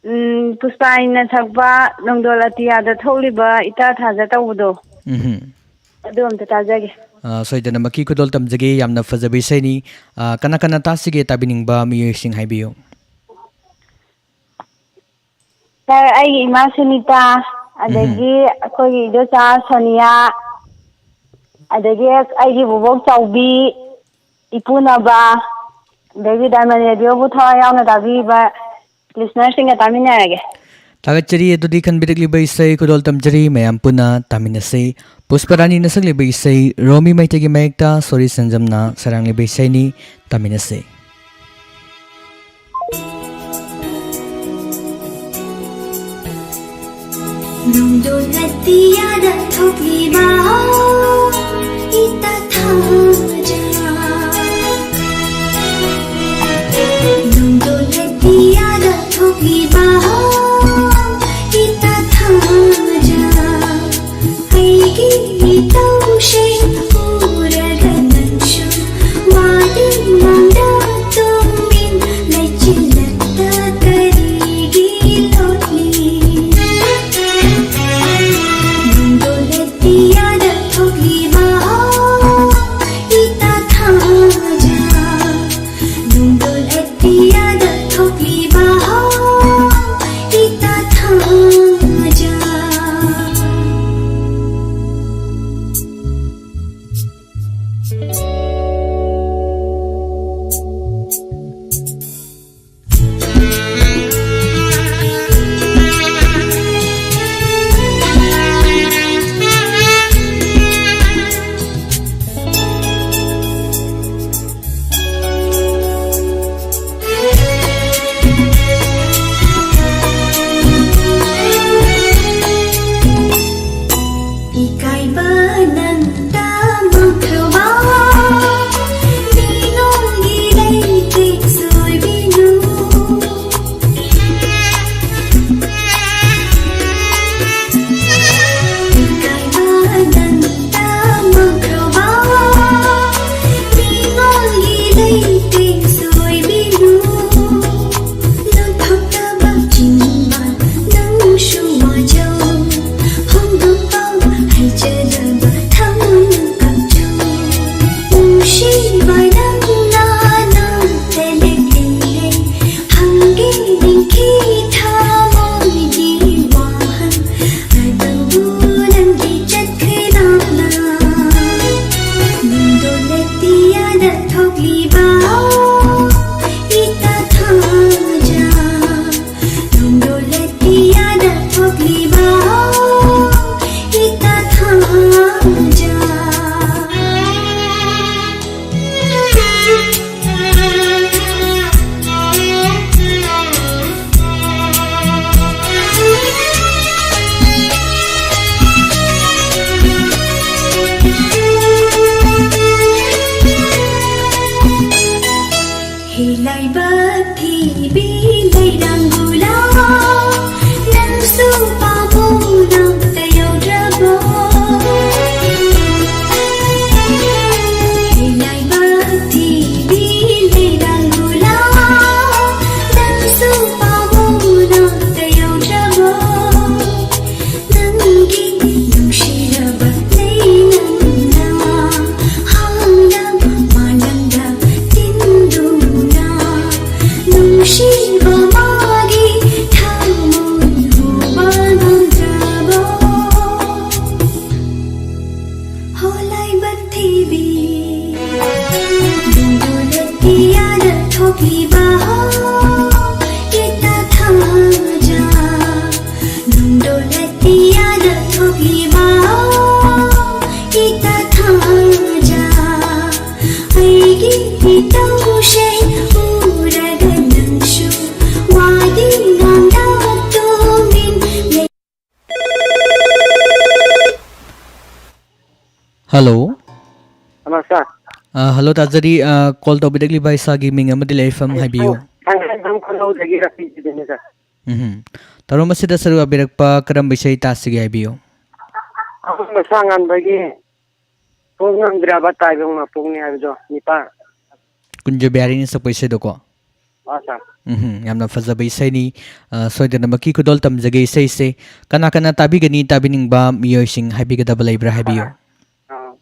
ꯎꯝ, ꯄꯨꯁꯄꯥꯅꯤꯅ ꯁꯛꯄ ꯅꯣꯡꯗꯣꯜ ꯑꯇꯤꯌꯥꯗ ꯊꯣꯛꯂꯤꯕ ꯏꯇꯥ ꯊꯥꯖ ꯇꯧꯕꯗꯣ꯫ ꯎꯝꯍꯨꯝ꯫ ꯑꯗꯨ ꯑꯝꯇ ꯇꯥꯖꯒꯦ꯫ ꯑ, ꯁꯣꯏꯗꯅꯃꯛꯀꯤ ꯈꯨꯗꯣꯜ ꯇꯝꯖꯒꯦ꯫ ꯌꯥꯝꯅ ꯐꯖꯕ ꯏꯁꯩꯅꯤ꯫ ꯑ, ꯀꯅꯥ ꯀꯅꯥ ꯇꯥꯁꯤꯒꯦ ꯇꯥꯕꯤꯅꯤꯡꯕ ꯃꯤꯑꯣꯏꯁꯤꯡ ꯍꯥꯏꯕꯤꯌꯨ꯫ Sir, ꯑꯩꯒꯤ ꯏꯃꯥ ꯁꯨꯅꯤꯇꯥ, ꯎꯝꯍꯨꯝ꯫ ꯑꯗꯒꯤ ꯑꯩꯈꯣꯏꯒꯤ ꯏꯗꯣꯆꯥ ꯁꯣꯅꯤꯌꯥ, ꯑꯗꯒꯤ ꯑꯩꯒꯤ ꯕꯣꯕꯣꯛ ꯆꯥꯎꯕꯤ, ꯏꯄꯨꯅꯕ, ꯑꯗꯒꯤ Diamond Radio ꯕꯨ ꯊꯋꯥꯏ ꯌꯥꯎꯅ ꯇꯥꯕꯤꯕ listener ꯁꯤꯡꯒ ꯇꯥꯃꯤꯟꯅꯔꯒꯦ꯫ ꯊꯥꯒꯠꯆꯔꯤ꯫ ꯑꯗꯨꯗꯤ ꯈꯟꯕꯤꯔꯛꯂꯤꯕ ꯏꯁꯩ ꯈꯨꯗꯣꯜ ꯇꯝꯖꯔꯤ, ꯃꯌꯥꯝ ꯄꯨꯟꯅ ꯇꯥꯃꯤꯟꯅꯁꯤ꯫ ꯄꯨꯁꯄꯔꯥꯅꯤꯅ ꯁꯛꯂꯤꯕ ꯏꯁꯩ ꯔꯣꯃꯤ ꯃꯩꯇꯩꯒꯤ ꯃꯥꯌꯦꯛꯇ ꯁꯣꯔꯤ ꯁꯟꯖꯝꯅ ꯁꯩꯔꯥꯡꯂꯤꯕ ꯏꯁꯩꯅꯤ, ꯇꯥꯃꯤꯟꯅꯁꯤ꯫ ꯅꯣꯡꯗꯣꯜ ꯑꯇꯤꯌꯥꯗ ꯊꯣꯛꯂꯤꯕ ꯏꯇꯥ ꯊꯥꯖ꯫ ꯅꯣꯡꯗꯣꯜ ꯑꯇꯤꯌꯥꯗ ꯊꯣꯛꯂꯤꯕ ꯏꯇꯥ ꯊꯥꯖ꯫ ꯑꯩꯒꯤ ꯃꯤꯇꯧꯁꯦ ꯎꯔꯒ ꯅꯪꯁꯨ ꯋꯥꯗꯤ ꯃꯥꯡꯗ ꯇꯨꯃꯤꯟ ꯂꯩꯆꯤꯜꯂꯛꯇ ꯀꯔꯤꯒꯤ ꯂꯣꯠꯂꯤ? ꯅꯣꯡꯗꯣꯜ ꯑꯇꯤꯌꯥꯗ ꯊꯣꯛꯂꯤ꯫ Nungdolati ada thokliba, ita thaja. Hilaibat thibi leidanggula, nangsu pamu nang tayaw drabo. Hilaibat thibi leidanggula, nangsu pamu nang tayaw drabo. Nanggi nungshiraba leinana, hangdam manangda tinduna, nungshiba magi thamun huba ngandraba. Holaibat thibi, nungdolati ada thokliba, ita thaja. Nungdolati ada thokliba, ita thaja. Aigi itaushe uraga nangshu, wadi nganda tumin. Hello. Hello, sir. ꯑ, hello, ꯇꯥꯖꯔꯤ꯫ ꯑ, call ꯇꯧꯕꯤꯔꯛꯂꯤꯕ ꯏꯁꯥꯒꯤ ꯃꯤꯡ ꯑꯃꯗꯤ ꯂꯩꯐꯝ ꯍꯥꯏꯕꯤꯌꯨ꯫ ꯊꯥꯡ-, ꯊꯥꯡꯃꯩꯕꯟ ꯈꯨꯅꯧꯗꯒꯤ ꯔꯥꯐꯤꯖꯤꯗꯨꯅꯤ, sir꯫ ꯎꯝꯍꯨꯝ꯫ ꯊꯧꯔꯝ ꯑꯁꯤꯗ ꯁꯔꯨꯛ ꯌꯥꯕꯤꯔꯛꯄ ꯀꯔꯝꯕ ꯏꯁꯩ ꯇꯥꯁꯤꯒꯦ ꯍꯥꯏꯕꯤꯌꯨ꯫ ꯑꯍꯨꯝ ꯃꯁꯥ ꯉꯟꯕꯒꯤ ꯄꯣꯛ ꯉꯝꯗ꯭ꯔꯕ ꯇꯥꯏꯕꯪ ꯃꯄꯣꯛꯅꯤ ꯍꯥꯏꯕꯗꯣ, ꯅꯤꯄꯥꯟ꯫ ꯀꯨꯟꯖ ꯕꯤꯍꯥꯔꯤꯅ ꯁꯛꯄ ꯏꯁꯩꯗꯣꯀꯣ꯫ ꯑꯥ, sir꯫ ꯎꯝꯍꯨꯝ, ꯌꯥꯝꯅ ꯐꯖꯕ ꯏꯁꯩꯅꯤ꯫ ꯑ, ꯁꯣꯏꯗꯅꯃꯛꯀꯤ ꯈꯨꯗꯣꯜ ꯇꯝꯖꯒꯦ ꯏꯁꯩꯁꯦ꯫ ꯀꯅꯥ ꯀꯅꯥ ꯇꯥꯕꯤꯒꯅꯤ, ꯇꯥꯕꯤꯅꯤꯡꯕ ꯃꯤꯑꯣꯏꯁꯤꯡ ꯍꯥꯏꯕꯤꯒꯗꯕ ꯂꯩꯕ꯭ꯔꯥ ꯍꯥꯏꯕꯤꯌꯨ꯫ ꯑꯥ,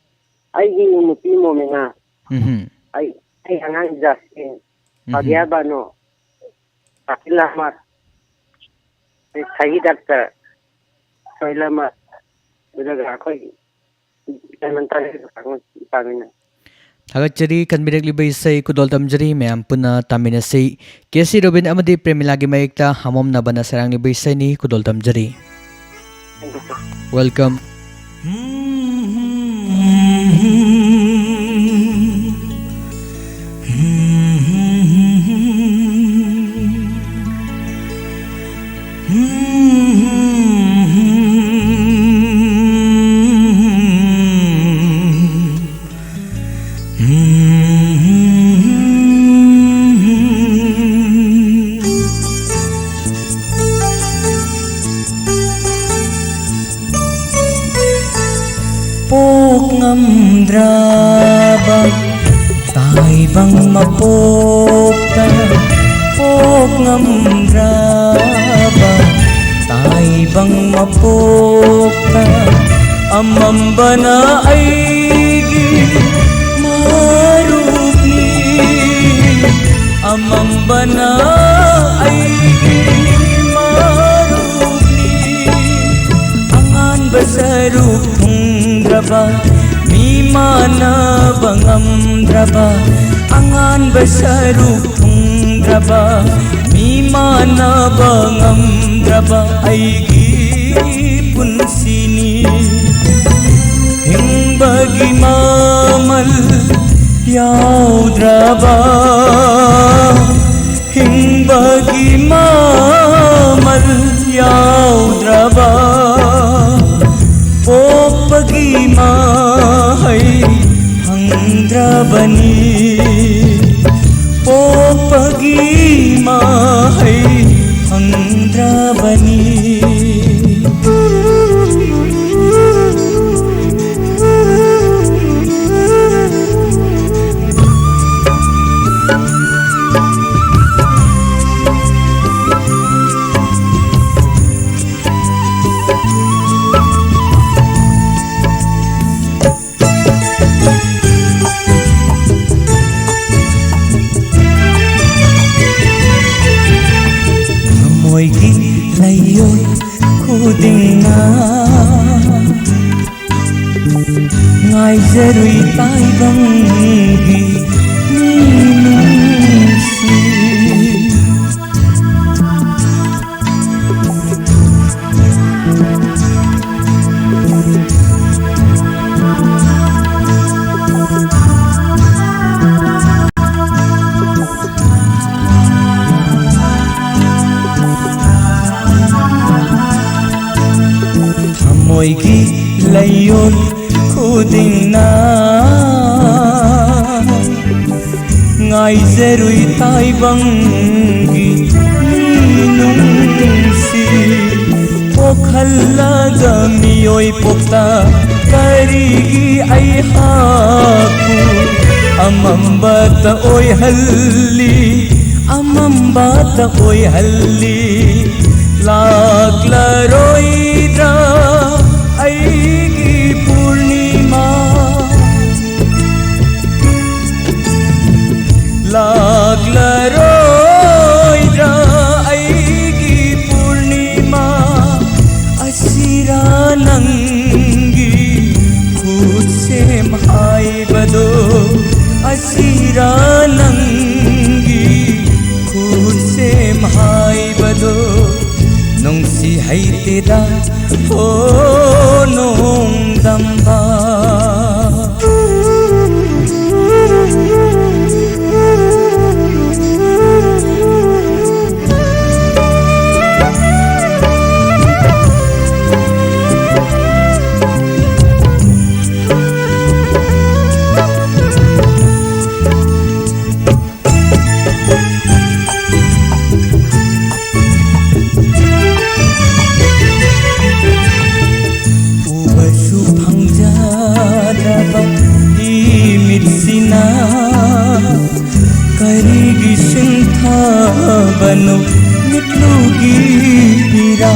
ꯑꯩꯒꯤ ꯅꯨꯄꯤ ꯃꯣꯃꯤꯅꯥ, ꯎꯝꯍꯨꯝ꯫ ꯑꯩ, ꯑꯩ ꯑꯉꯥꯡ ꯖꯥꯁꯤꯟ, ꯎꯝꯍꯨꯝ꯫ ꯐꯥꯕꯤꯌꯥ ꯕꯥꯅꯣ, ꯁꯥꯀꯤꯜ ꯑꯍꯃꯗ, ꯑꯗꯩ ꯁꯍꯤ ꯗꯥꯛꯇꯔ, ꯁꯣꯍꯤꯜ ꯑꯍꯃꯗ, ꯑꯗꯨꯒ ꯑꯩꯈꯣꯏꯒꯤ ꯗꯥꯏꯃꯟ ꯇꯥꯖꯦꯜ ꯀꯥꯡꯕꯨ ꯄꯥꯝꯃꯤꯅꯦ꯫ ꯊꯥꯒꯠꯆꯔꯤ꯫ ꯈꯟꯕꯤꯔꯛꯂꯤꯕ ꯏꯁꯩ ꯈꯨꯗꯣꯜ ꯇꯝꯖꯔꯤ꯫ ꯃꯌꯥꯝ ꯄꯨꯟꯅ ꯇꯥꯃꯤꯟꯅꯁꯤ꯫ ꯀꯦ ꯁꯤ ꯔꯣꯕꯤꯟ ꯑꯃꯗꯤ ꯄ꯭ꯔꯦꯃꯤꯂꯥꯒꯤ ꯃꯥꯌꯦꯛꯇ ꯍꯥꯃꯣꯝꯅꯕꯅ ꯁꯩꯔꯥꯡꯂꯤꯕ ꯏꯁꯩꯅꯤ꯫ ꯈꯨꯗꯣꯜ ꯇꯝꯖꯔꯤ꯫ Welcome. ꯄꯣꯛ ꯉꯝꯗ꯭ꯔꯕ ꯇꯥꯏꯕꯪ ꯃꯄꯣꯛꯇ, ꯄꯣꯛ ꯉꯝꯗ꯭ꯔꯕ ꯇꯥꯏꯕꯪ ꯃꯄꯣꯛꯇ, ꯑꯃꯝꯕꯅ ꯑꯩꯒꯤ ꯃꯔꯨꯞꯅꯤ, ꯑꯃꯝꯕꯅ ꯑꯩꯒꯤ ꯃꯔꯨꯞꯅꯤ꯫ ꯑꯉꯥꯟꯕ ꯁꯔꯨꯛ ꯊꯨꯡꯗ꯭ꯔꯕ, ꯃꯤ ꯃꯥꯟꯅꯕ ꯉꯝꯗ꯭ꯔꯕ, ꯑꯉꯥꯟꯕ ꯁꯔꯨꯛ ꯊꯨꯡꯗ꯭ꯔꯕ, ꯃꯤ ꯃꯥꯟꯅꯕ ꯉꯝꯗ꯭ꯔꯕ ꯑꯩꯒꯤ ꯄꯨꯟꯁꯤꯅꯤ꯫ ꯍꯤꯡꯕꯒꯤ ꯃꯃꯜ ꯌꯥꯎꯗ꯭ꯔꯕ, ꯍꯤꯡꯕꯒꯤ ꯃꯃꯜ ꯌꯥꯎꯗ꯭ꯔꯕ, ꯄꯣꯛꯄꯒꯤ ꯃꯍꯩ ꯐꯪꯗ꯭ꯔꯕꯅꯤ, ꯄꯣꯛꯄꯒꯤ ꯃꯍꯩ ꯐꯪꯗ꯭ꯔꯕꯅꯤ꯫ ꯊꯃꯣꯏꯒꯤ ꯂꯩꯑꯣꯏ ꯈꯨꯗꯤꯡꯅ ꯉꯥꯏꯖꯔꯨꯏ ꯇꯥꯏꯕꯪ ꯃꯤꯅꯨꯡꯁꯤ꯫ ꯊꯃꯣꯏꯒꯤ ꯂꯩꯌꯣꯜ ꯈꯨꯗꯤꯡꯅ ꯉꯥꯏꯖꯔꯨꯏ ꯇꯥꯏꯕꯪꯒꯤ ꯃꯤꯅꯨꯡꯁꯤ꯫ ꯄꯣꯛꯍꯜꯂꯒ ꯃꯤꯑꯣꯏ ꯄꯣꯛꯇ ꯀꯔꯤꯒꯤ ꯑꯩꯍꯥꯛꯄꯨ ꯑꯃꯝꯕꯇ ꯑꯣꯏꯍꯜꯂꯤ, ꯑꯃꯝꯕꯇ ꯑꯣꯏꯍꯜꯂꯤ? ꯂꯥꯛꯂꯔꯣꯏꯗ꯭ꯔꯥ ꯑꯩꯒꯤ ꯄꯨꯔꯅꯤꯃꯥ? ꯂꯥꯛꯂꯔꯣꯏꯗ꯭ꯔꯥ ꯑꯩꯒꯤ ꯄꯨꯔꯅꯤꯃꯥ? ꯑꯁꯤꯔꯥ ꯅꯪꯒꯤ ꯈꯨꯠꯁꯦꯝ ꯍꯥꯏꯕꯗꯣ? ꯑꯁꯤꯔꯥ ꯅꯪꯒꯤ ꯈꯨꯠꯁꯦꯝ ꯍꯥꯏꯕꯗꯣ? ꯅꯨꯡꯁꯤ ꯍꯩꯇꯦꯗ ꯍꯣ ꯅꯣꯡꯗꯝꯕ꯫ ꯎꯕꯁꯨ ꯐꯪꯖꯗ꯭ꯔꯕ ꯏ ꯃꯤꯠꯁꯤꯅ ꯀꯔꯤꯒꯤ ꯁꯤꯟꯊꯕꯅꯣ ꯃꯤꯠꯂꯨꯒꯤ ꯄꯤꯔꯥ?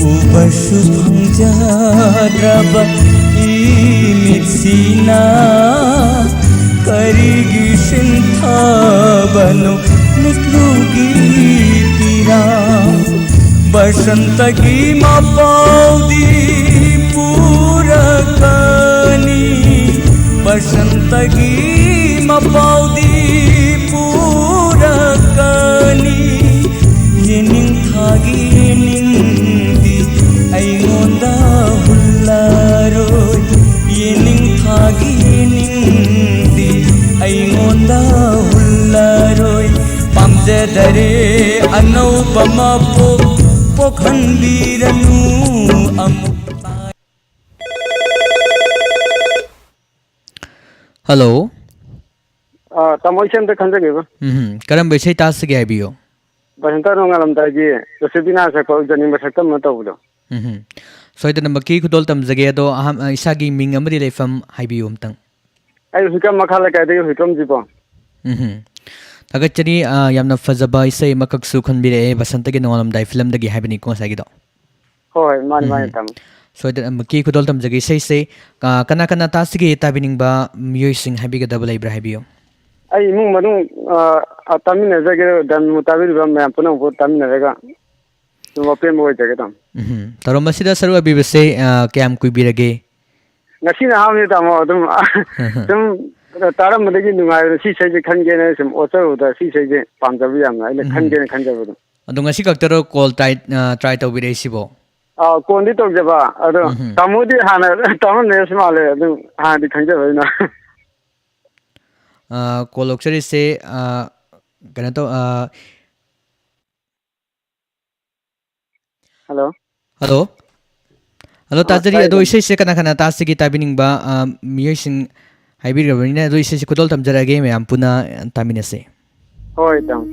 ꯎꯕꯁꯨ ꯐꯪ ꯌꯥꯗ꯭ꯔꯕ ꯏꯃꯤꯠꯁꯤꯅ ꯀꯔꯤꯒꯤ ꯁꯤꯟꯊꯕꯅꯣ ꯃꯤꯠꯂꯨꯒꯤ ꯄꯤꯔꯥꯡ? ꯕꯁꯟꯇꯒꯤ ꯃꯄꯥꯎꯗꯤ ꯄꯨꯔꯛꯀꯅꯤ, ꯕꯁꯟꯇꯒꯤ ꯃꯄꯥꯎꯗꯤ ꯄꯨꯔꯛꯀꯅꯤ꯫ ꯌꯦꯅꯤꯡꯊꯥꯒꯤ ꯌꯦꯅꯤꯡꯗꯤ ꯑꯩꯉꯣꯟꯗ ꯍꯨꯜꯂꯔꯣꯏ, ꯌꯦꯅꯤꯡꯊꯥꯒꯤ ꯌꯦꯅꯤꯡꯗꯤ ꯑꯩꯉꯣꯟꯗ ꯍꯨꯜꯂꯔꯣꯏ꯫ ꯄꯥꯝꯖꯗꯔꯦ ꯑꯅꯧꯕ ꯃꯄꯣꯛ ꯄꯣꯛꯍꯟꯕꯤꯔꯅꯨ ꯑꯃꯨꯛ꯫ ꯍꯜꯂꯣ꯫ ꯑꯥ, ꯇꯥꯃꯣ, ꯑꯩꯁꯦ ꯑꯝꯇ ꯈꯟꯖꯒꯦꯕ꯫ ꯎꯝ, ꯀꯔꯝꯕ ꯏꯁꯩ ꯇꯥꯁꯤꯒꯦ ꯍꯥꯏꯕꯤꯌꯨ꯫ ꯕꯁꯟꯇ ꯅꯣꯡꯉꯥꯜꯂꯝꯗꯥꯏꯒꯤ ꯖꯣꯁꯦꯐꯤꯅꯥ ꯁꯛꯄ ꯎꯖꯅꯤꯡꯕ ꯁꯛꯇꯝ ꯑꯃ ꯇꯧꯕꯗꯣ꯫ ꯎꯝ, ꯁꯣꯏꯗꯅꯃꯛꯀꯤ ꯈꯨꯗꯣꯜ ꯇꯝꯖꯒꯦ, ꯑꯗꯣ ꯑꯍꯥꯟ-, ꯑ, ꯏꯁꯥꯒꯤ ꯃꯤꯡ ꯑꯃꯗꯤ ꯂꯩꯐꯝ ꯍꯥꯏꯕꯤꯌꯨ ꯑꯝꯇꯪ꯫ ꯑꯩ ꯍꯨꯏꯀꯝ ꯃꯈꯥ ꯂꯩꯀꯥꯏꯗꯒꯤ ꯍꯨꯏꯀꯝ ꯖꯤꯕꯣ꯫ ꯎꯝ, ꯊꯥꯒꯠꯆꯔꯤ꯫ ꯑ, ꯌꯥꯝꯅ ꯐꯖꯕ ꯏꯁꯩ ꯑꯃꯈꯛꯁꯨ ꯈꯟꯕꯤꯔꯛꯑꯦ, ꯕꯁꯟꯇꯒꯤ ꯅꯣꯡꯉꯥꯜꯂꯝꯗꯥꯏ ꯐꯤꯂꯝꯗꯒꯤ ꯍꯥꯏꯕꯅꯤꯀꯣ ꯉꯁꯥꯏꯒꯤꯗꯣ꯫ ꯍꯣꯏ, ꯍꯣꯏ, ꯃꯥꯅꯤ, ꯃꯥꯅꯤ, ꯎꯝ꯫ ꯇꯥꯃꯣ꯫ ꯁꯣꯏꯗꯅꯃꯛꯀꯤ ꯈꯨꯗꯣꯜ ꯇꯝꯖꯒꯦ꯫ ꯏꯁꯩꯁꯦ, ꯑ, ꯀꯅꯥ ꯀꯅꯥ ꯇꯥꯁꯤꯒꯦ ꯇꯥꯕꯤꯅꯤꯡꯕ ꯃꯤꯑꯣꯏꯁꯤꯡ ꯍꯥꯏꯕꯤꯒꯗꯕ ꯂꯩꯕ꯭ꯔꯥ ꯍꯥꯏꯕꯤꯌꯨ꯫ ꯑꯩ ꯏꯃꯨꯡ ꯃꯅꯨꯡ, ꯑ, ꯑ, ꯇꯥꯃꯤꯟꯅꯖꯒꯦ, ꯗꯟꯃꯨ ꯇꯥꯕꯤꯔꯤꯕ ꯃꯌꯥꯝ ꯄꯨꯝꯅꯃꯛꯄꯨ ꯇꯥꯃꯤꯟꯅꯔꯒ ꯑꯗꯨꯝ ꯑꯄꯦꯟꯕ ꯑꯣꯏꯖꯒꯦ, ꯇꯥꯃꯣ꯫ ꯎꯝ꯫ ꯊꯧꯔꯝ ꯑꯁꯤꯗ ꯁꯔꯨꯛ ꯌꯥꯕꯤꯕꯁꯦ, ꯑ, ꯀꯌꯥꯝ ꯀꯨꯏꯕꯤꯔꯒꯦ? ꯉꯁꯤꯅ ꯑꯍꯥꯟꯕꯅꯤ, ꯇꯥꯃꯣ꯫ ꯑꯗꯨꯝ ꯁꯨꯝ ꯇꯥꯔꯝꯕꯗꯒꯤ ꯅꯨꯡꯉꯥꯏꯕꯗ ꯁꯤ ꯏꯁꯩꯁꯦ ꯈꯟꯒꯦꯅ ꯁꯨꯝ ꯑꯣꯠꯆꯔꯨꯕꯗ ꯁꯤ ꯏꯁꯩꯁꯦ ꯄꯥꯝꯖꯕ ꯌꯥꯝꯅ ꯑꯩꯅ ꯎꯝ꯫ ꯈꯟꯒꯦꯅ ꯈꯟꯖꯕꯗꯣ꯫ ꯑꯗꯣ ꯉꯁꯤ ꯈꯛꯇꯔꯣ call try, ꯑ, try ꯇꯧꯕꯤꯔꯛꯏꯁꯤꯕꯣ? ꯑꯥ, callꯗꯤ ꯇꯧꯖꯕ꯫ ꯑꯗꯣ ꯎꯝ꯫ ꯇꯥꯃꯣꯗꯤ ꯍꯥꯟꯅ ꯇꯥꯃꯝꯅꯦꯁꯨ ꯃꯥꯜꯂꯦ꯫ ꯑꯗꯨꯝ ꯍꯥꯟꯅꯗꯤ ꯈꯪꯖꯕ ꯑꯩꯅ꯫ ꯑ, call ꯂꯧꯖꯔꯤꯁꯦ, ꯑ, ꯀꯩꯅꯣ ꯇꯧ-, ꯑ, ꯍꯜꯂꯣ꯫ ꯍꯜꯂꯣ꯫ ꯍꯜꯂꯣ, ꯑ, ꯇꯥꯖꯔꯤ꯫ ꯇꯥꯏ, ꯑꯗꯣ ꯇꯥꯏ꯫ ꯏꯁꯩꯁꯦ ꯀꯅꯥ ꯀꯅꯥ ꯇꯥꯁꯤꯒꯦ ꯇꯥꯕꯤꯅꯤꯡꯕ, ꯑ, ꯃꯤꯑꯣꯏꯁꯤꯡ ꯍꯥꯏꯕꯤꯔꯕꯅꯤꯅ, ꯑꯗꯣ ꯏꯁꯩꯁꯦ ꯈꯨꯗꯣꯜ ꯇꯝꯖꯔꯛꯑꯒꯦ, ꯃꯌꯥꯝ ꯄꯨꯟꯅ ꯇꯥꯃꯤꯟꯅꯁꯦ꯫ ꯍꯣꯏ, ꯇꯥꯃꯣ꯫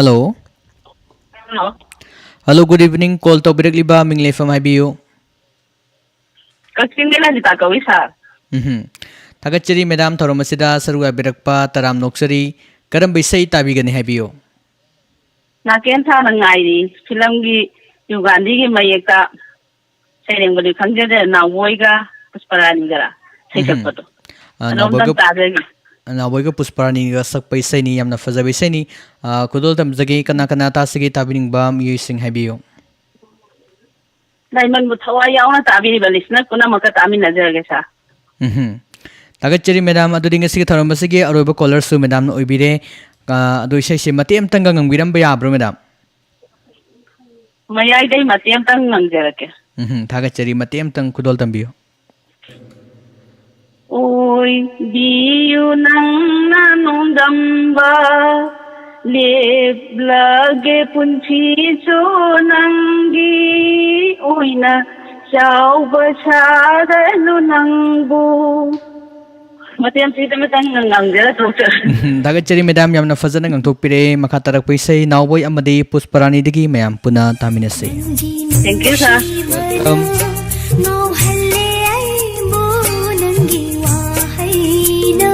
Hello. Hello. Hello, good evening. Call ꯇꯧꯕꯤꯔꯛꯂꯤꯕ ꯃꯤꯡ ꯂꯩꯐꯝ ꯍꯥꯏꯕꯤꯌꯨ꯫ ꯀꯛꯆꯤꯡꯗꯩ ꯂꯟꯖꯤꯇꯥ ꯀꯧꯏ, sir꯫ ꯎꯝꯍꯨꯝ꯫ ꯊꯥꯒꯠꯆꯔꯤ madam, ꯊꯧꯔꯝ ꯑꯁꯤꯗ ꯁꯔꯨꯛ ꯌꯥꯕꯤꯔꯛꯄ ꯇꯔꯥꯝ ꯅꯣꯛꯆꯔꯤ꯫ ꯀꯔꯝꯕ ꯏꯁꯩ ꯇꯥꯕꯤꯒꯅꯤ ꯍꯥꯏꯕꯤꯌꯨ꯫ ꯅꯥꯀꯦꯟ ꯊꯥꯅ ꯉꯥꯏꯔꯤ ꯐꯤꯂꯝꯒꯤ ꯌꯨꯒꯥꯟꯙꯤꯒꯤ ꯃꯌꯦꯛꯇ ꯁꯩꯔꯦꯡꯕꯗꯤ ꯈꯪꯖꯗꯦ, ꯅꯥꯎꯕꯣꯏꯒ ꯄꯨꯁꯄꯔꯥꯅꯤꯒꯔ ꯏꯁꯩ ꯎꯝꯍꯨꯝ꯫ ꯁꯛꯄꯗꯣ꯫ ꯑ, ꯑꯗꯣ ꯑꯝꯇꯪ ꯅꯥꯎꯕꯣꯏꯒ, ꯇꯥꯖꯒꯦ꯫ ꯅꯥꯎꯕꯣꯏꯒ ꯄꯨꯁꯄꯔꯥꯅꯤꯒ ꯁꯛꯄ ꯏꯁꯩꯅꯤ, ꯌꯥꯝꯅ ꯐꯖꯕ ꯏꯁꯩꯅꯤ꯫ ꯑ, ꯈꯨꯗꯣꯜ ꯇꯝꯖꯒꯦ, ꯀꯅꯥ ꯀꯅꯥ ꯇꯥꯁꯤꯒꯦ ꯇꯥꯕꯤꯅꯤꯡꯕ ꯃꯤꯑꯣꯏꯁꯤꯡ ꯍꯥꯏꯕꯤꯌꯨ꯫ ꯂꯥꯏꯃꯟꯕꯨ ꯊꯋꯥꯏ ꯌꯥꯎꯅ ꯇꯥꯕꯤꯔꯤꯕ listener ꯄꯨꯝꯅꯃꯛꯀ ꯇꯥꯃꯤꯟꯅꯖꯔꯒꯦ, sir꯫ ꯎꯝꯍꯨꯝ꯫ ꯊꯥꯒꯠꯆꯔꯤ madam꯫ ꯑꯗꯨꯗꯤ ꯉꯁꯤꯒꯤ ꯊꯧꯔꯝ ꯑꯁꯤꯒꯤ ꯑꯔꯣꯏꯕ callerꯁꯨ madamꯅ ꯑꯣꯏꯕꯤꯔꯦ꯫ ꯑ, ꯑꯗꯣ ꯏꯁꯩꯁꯦ ꯃꯇꯦꯛ ꯑꯃꯇꯪꯒ ꯉꯪꯕꯤꯔꯝꯕ ꯌꯥꯕ꯭ꯔꯣ madam? ꯃꯌꯥꯏꯗꯩ ꯃꯇꯦꯛ ꯑꯃꯇꯪ ꯉꯪꯖꯔꯛꯀꯦ꯫ ꯎꯝꯍꯨꯝ꯫ ꯊꯥꯒꯠꯆꯔꯤ꯫ ꯃꯇꯦꯛ ꯑꯃꯇꯪ ꯈꯨꯗꯣꯜ ꯇꯝꯕꯤꯌꯨ꯫ ꯑꯣꯏꯕꯤꯌꯨ ꯅꯪꯅ ꯅꯣꯡꯗꯝꯕ, ꯂꯦꯞꯂꯒꯦ ꯄꯨꯟꯁꯤꯁꯨ ꯅꯪꯒꯤ ꯑꯣꯏꯅ, ꯆꯥꯎꯕ ꯁꯥꯔꯅꯨ ꯅꯪꯕꯨ꯫ ꯃꯇꯦꯛ ꯑꯃ ꯁꯤꯗ ꯑꯃꯇꯪ ꯉꯥꯡꯖꯔ ꯇꯣꯛꯆꯔꯦ꯫ ꯎꯝ, ꯊꯥꯒꯠꯆꯔꯤ madam, ꯌꯥꯝꯅ ꯐꯖꯅ ꯉꯥꯡꯊꯣꯛꯄꯤꯔꯦ꯫ ꯃꯈꯥ ꯇꯥꯔꯛꯄ ꯏꯁꯩ ꯅꯥꯎꯕꯣꯏ ꯑꯃꯗꯤ ꯄꯨꯁꯄꯔꯥꯅꯤꯗꯒꯤ ꯃꯌꯥꯝ ꯄꯨꯟꯅ ꯇꯥꯃꯤꯟꯅꯁꯤ꯫ Thank you, sir꯫ Welcome꯫ ꯉꯥꯎꯍꯜꯂꯦ ꯑꯩꯕꯨ ꯅꯪꯒꯤ ꯋꯥꯍꯩꯅ,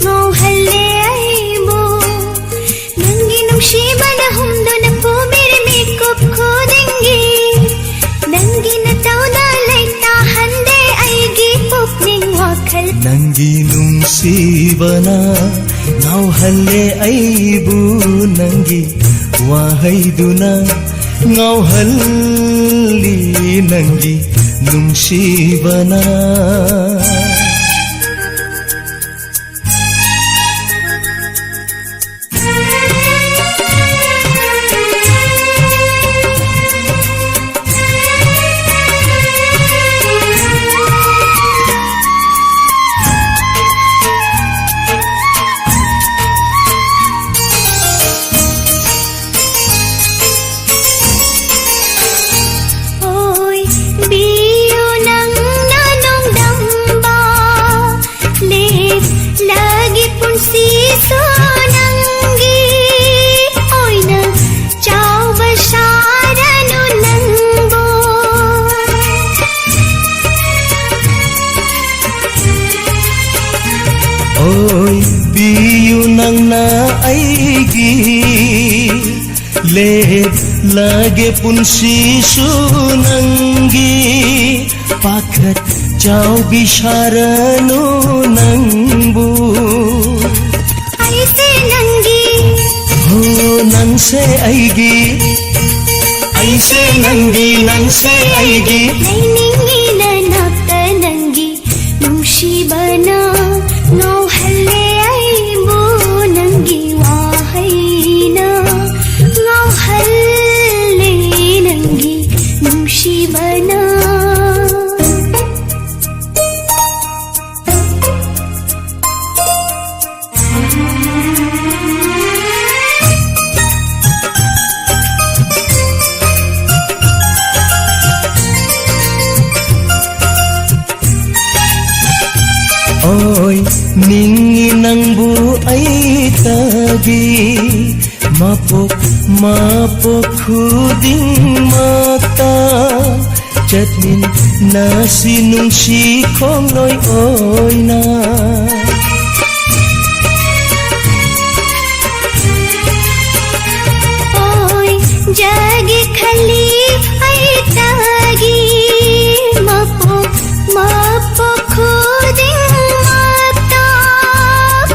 ꯉꯥꯎꯍꯜꯂꯦ ꯑꯩꯕꯨ ꯅꯪꯒꯤ ꯅꯨꯡꯁꯤꯕꯅ ꯍꯨꯝꯗꯨꯅ ꯄꯨꯕꯤꯔꯦ ꯃꯤꯀꯨꯞ ꯈꯨꯗꯤꯡꯒꯤ꯫ ꯅꯪꯒꯤ ꯅꯇꯧꯅ ꯂꯩꯇꯥꯍꯟꯗꯦ ꯑꯩꯒꯤ ꯄꯨꯛꯅꯤꯡ ꯋꯥꯈꯜ꯫ ꯅꯪꯒꯤ ꯅꯨꯡꯁꯤꯕꯅ ꯉꯥꯎꯍꯜꯂꯦ ꯑꯩꯕꯨ, ꯅꯪꯒꯤ ꯋꯥꯍꯩꯗꯨꯅ ꯉꯥꯎꯍꯜꯂꯤ, ꯅꯪꯒꯤ ꯅꯨꯡꯁꯤꯕꯅ꯫ ꯑꯣꯏꯕꯤꯌꯨ ꯅꯪꯅ ꯅꯣꯡꯗꯝꯕ꯫ ꯅꯪꯅ ꯑꯩꯒꯤ ꯂꯦꯞꯂꯒꯦ ꯄꯨꯟꯁꯤꯁꯨ ꯅꯪꯒꯤ ꯄꯥꯈꯠ ꯆꯥꯎꯕꯤ ꯁꯥꯔꯅꯨ ꯅꯪꯕꯨ ꯑꯩꯁꯦ ꯅꯪꯒꯤ ꯍꯣ ꯅꯪꯁꯦ ꯑꯩꯒꯤ ꯑꯩꯁꯦ ꯅꯪꯒꯤ ꯅꯪꯁꯦ ꯑꯩꯒꯤ ꯂꯩꯅꯤꯡꯉꯤ ꯅꯅꯥꯛꯇ ꯅꯪꯒꯤ ꯅꯨꯡꯁꯤꯕꯅ ꯉꯥꯎꯍꯜꯂꯦ ꯑꯩꯕꯨ ꯅꯪꯒꯤ ꯋꯥꯍꯩꯅ ꯉꯥꯎꯍꯜꯂꯦ ꯅꯪꯒꯤ ꯅꯨꯡꯁꯤꯕꯅ ꯑꯣꯏ ꯅꯤꯡꯉꯤ ꯅꯪꯕꯨ ꯑꯩꯇꯒꯤ ꯃꯄꯣꯛ ꯃꯄꯣꯛ ꯈꯨꯗꯤꯡꯃꯛꯇ ꯆꯠꯃꯤꯟꯅꯁꯤ ꯅꯨꯡꯁꯤ ꯈꯣꯡꯂꯣꯏ ꯑꯣꯏꯅ ꯑꯣꯏ ꯖꯒꯤ ꯈꯜꯂꯤ ꯑꯩꯇꯒꯤ ꯃꯄꯣꯛ ꯃꯄꯣꯛ ꯈꯨꯗꯤꯡꯃꯛꯇ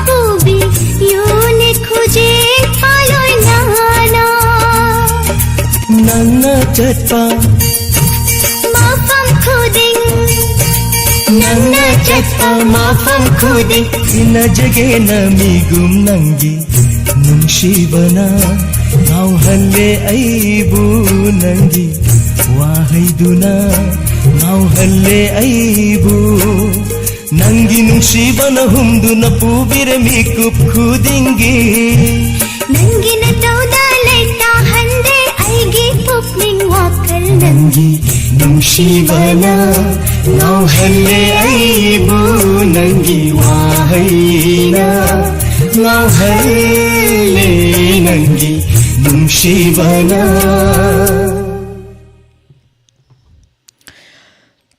ꯄꯨꯕꯤꯌꯨꯅꯦ ꯈꯨꯖꯦꯛ ꯄꯥꯂꯣꯏꯅꯅ ꯅꯪꯅ ꯆꯠꯄ ꯃꯐꯝ ꯈꯨꯗꯤꯡ ꯅꯪꯅ ꯆꯠꯄ ꯃꯐꯝ ꯈꯨꯗꯤꯡ ꯏꯟꯅꯖꯒꯦ ꯅꯃꯤꯒꯨꯝ ꯅꯪꯒꯤ ꯅꯨꯡꯁꯤꯕꯅ ꯉꯥꯎꯍꯜꯂꯦ ꯑꯩꯕꯨ ꯅꯪꯒꯤ ꯋꯥꯍꯩꯗꯨꯅ ꯉꯥꯎꯍꯜꯂꯦ ꯑꯩꯕꯨ ꯅꯪꯒꯤ ꯅꯨꯡꯁꯤꯕꯅ ꯍꯨꯝꯗꯨꯅ ꯄꯨꯕꯤꯔꯦ ꯃꯤꯀꯨꯞ ꯈꯨꯗꯤꯡꯒꯤ ꯅꯪꯒꯤ ꯅꯇꯧꯗ ꯂꯩꯇꯥꯍꯟꯗꯦ ꯑꯩꯒꯤ ꯄꯨꯛꯅꯤꯡ ꯋꯥꯈꯜ ꯅꯪꯒꯤ ꯅꯨꯡꯁꯤꯕꯅ ꯉꯥꯎꯍꯜꯂꯦ ꯑꯩꯕꯨ ꯅꯪꯒꯤ ꯋꯥꯍꯩꯅ ꯉꯥꯎꯍꯜꯂꯦ ꯅꯪꯒꯤ ꯅꯨꯡꯁꯤꯕꯅ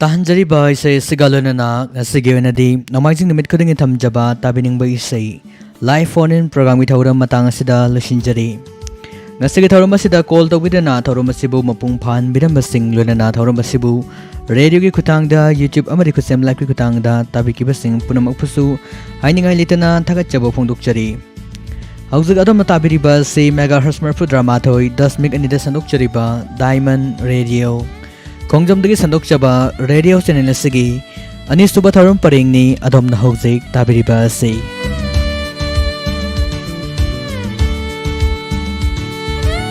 ꯇꯥꯍꯟꯖꯔꯤꯕ ꯏꯁꯩ ꯑꯁꯤꯒ ꯂꯣꯏꯅꯅ ꯉꯁꯤꯒꯤ ꯑꯣꯏꯅꯗꯤ ꯅꯣꯡꯃꯥꯏꯖꯤꯡ ꯅꯨꯃꯤꯠ ꯈꯨꯗꯤꯡꯒꯤ ꯊꯝꯖꯕ ꯇꯥꯕꯤꯅꯤꯡꯕ ꯏꯁꯩ Live phone in programꯒꯤ ꯊꯧꯔꯝ ꯃꯇꯥꯡ ꯑꯁꯤꯗ ꯂꯣꯏꯁꯤꯟꯖꯔꯤ꯫ ꯉꯁꯤꯒꯤ ꯊꯧꯔꯝ ꯑꯁꯤꯗ call ꯇꯧꯕꯤꯗꯨꯅ ꯊꯧꯔꯝ ꯑꯁꯤꯕꯨ ꯃꯄꯨꯡ ꯐꯥꯍꯟꯕꯤꯔꯝꯕꯁꯤꯡ, ꯂꯣꯏꯅꯅ ꯊꯧꯔꯝ ꯑꯁꯤꯕꯨ radioꯒꯤ ꯈꯨꯠꯊꯥꯡꯗ, YouTube ꯑꯃꯗꯤ ꯈꯨꯠꯁꯦꯝ liveꯀꯤ ꯈꯨꯠꯊꯥꯡꯗ ꯇꯥꯕꯤꯈꯤꯕꯁꯤꯡ ꯄꯨꯝꯅꯃꯛꯄꯨꯁꯨ ꯍꯥꯏꯅꯤꯡꯉꯥꯏ ꯂꯩꯇꯅ ꯊꯥꯒꯠꯆꯕ ꯐꯣꯡꯗꯣꯛꯆꯔꯤ꯫ ꯍꯧꯖꯤꯛ ꯑꯗꯣꯝꯅ ꯇꯥꯕꯤꯔꯤꯕ ꯑꯁꯤ megahertz ꯃꯔꯤꯐꯨꯇꯔꯥꯃꯥꯊꯣꯏ ꯗꯁꯃꯤꯛ ꯑꯅꯤꯗ ꯁꯟꯗꯣꯛꯆꯔꯤꯕ Diamond Radio, ꯈꯣꯡꯖꯣꯝꯗꯒꯤ ꯁꯟꯗꯣꯛꯆꯕ radio channel ꯑꯁꯤꯒꯤ ꯑꯅꯤꯁꯨꯕ ꯊꯧꯔꯝ ꯄꯔꯦꯡꯅꯤ ꯑꯗꯣꯝꯅ ꯍꯧꯖꯤꯛ ꯇꯥꯕꯤꯔꯤꯕ ꯑꯁꯤ꯫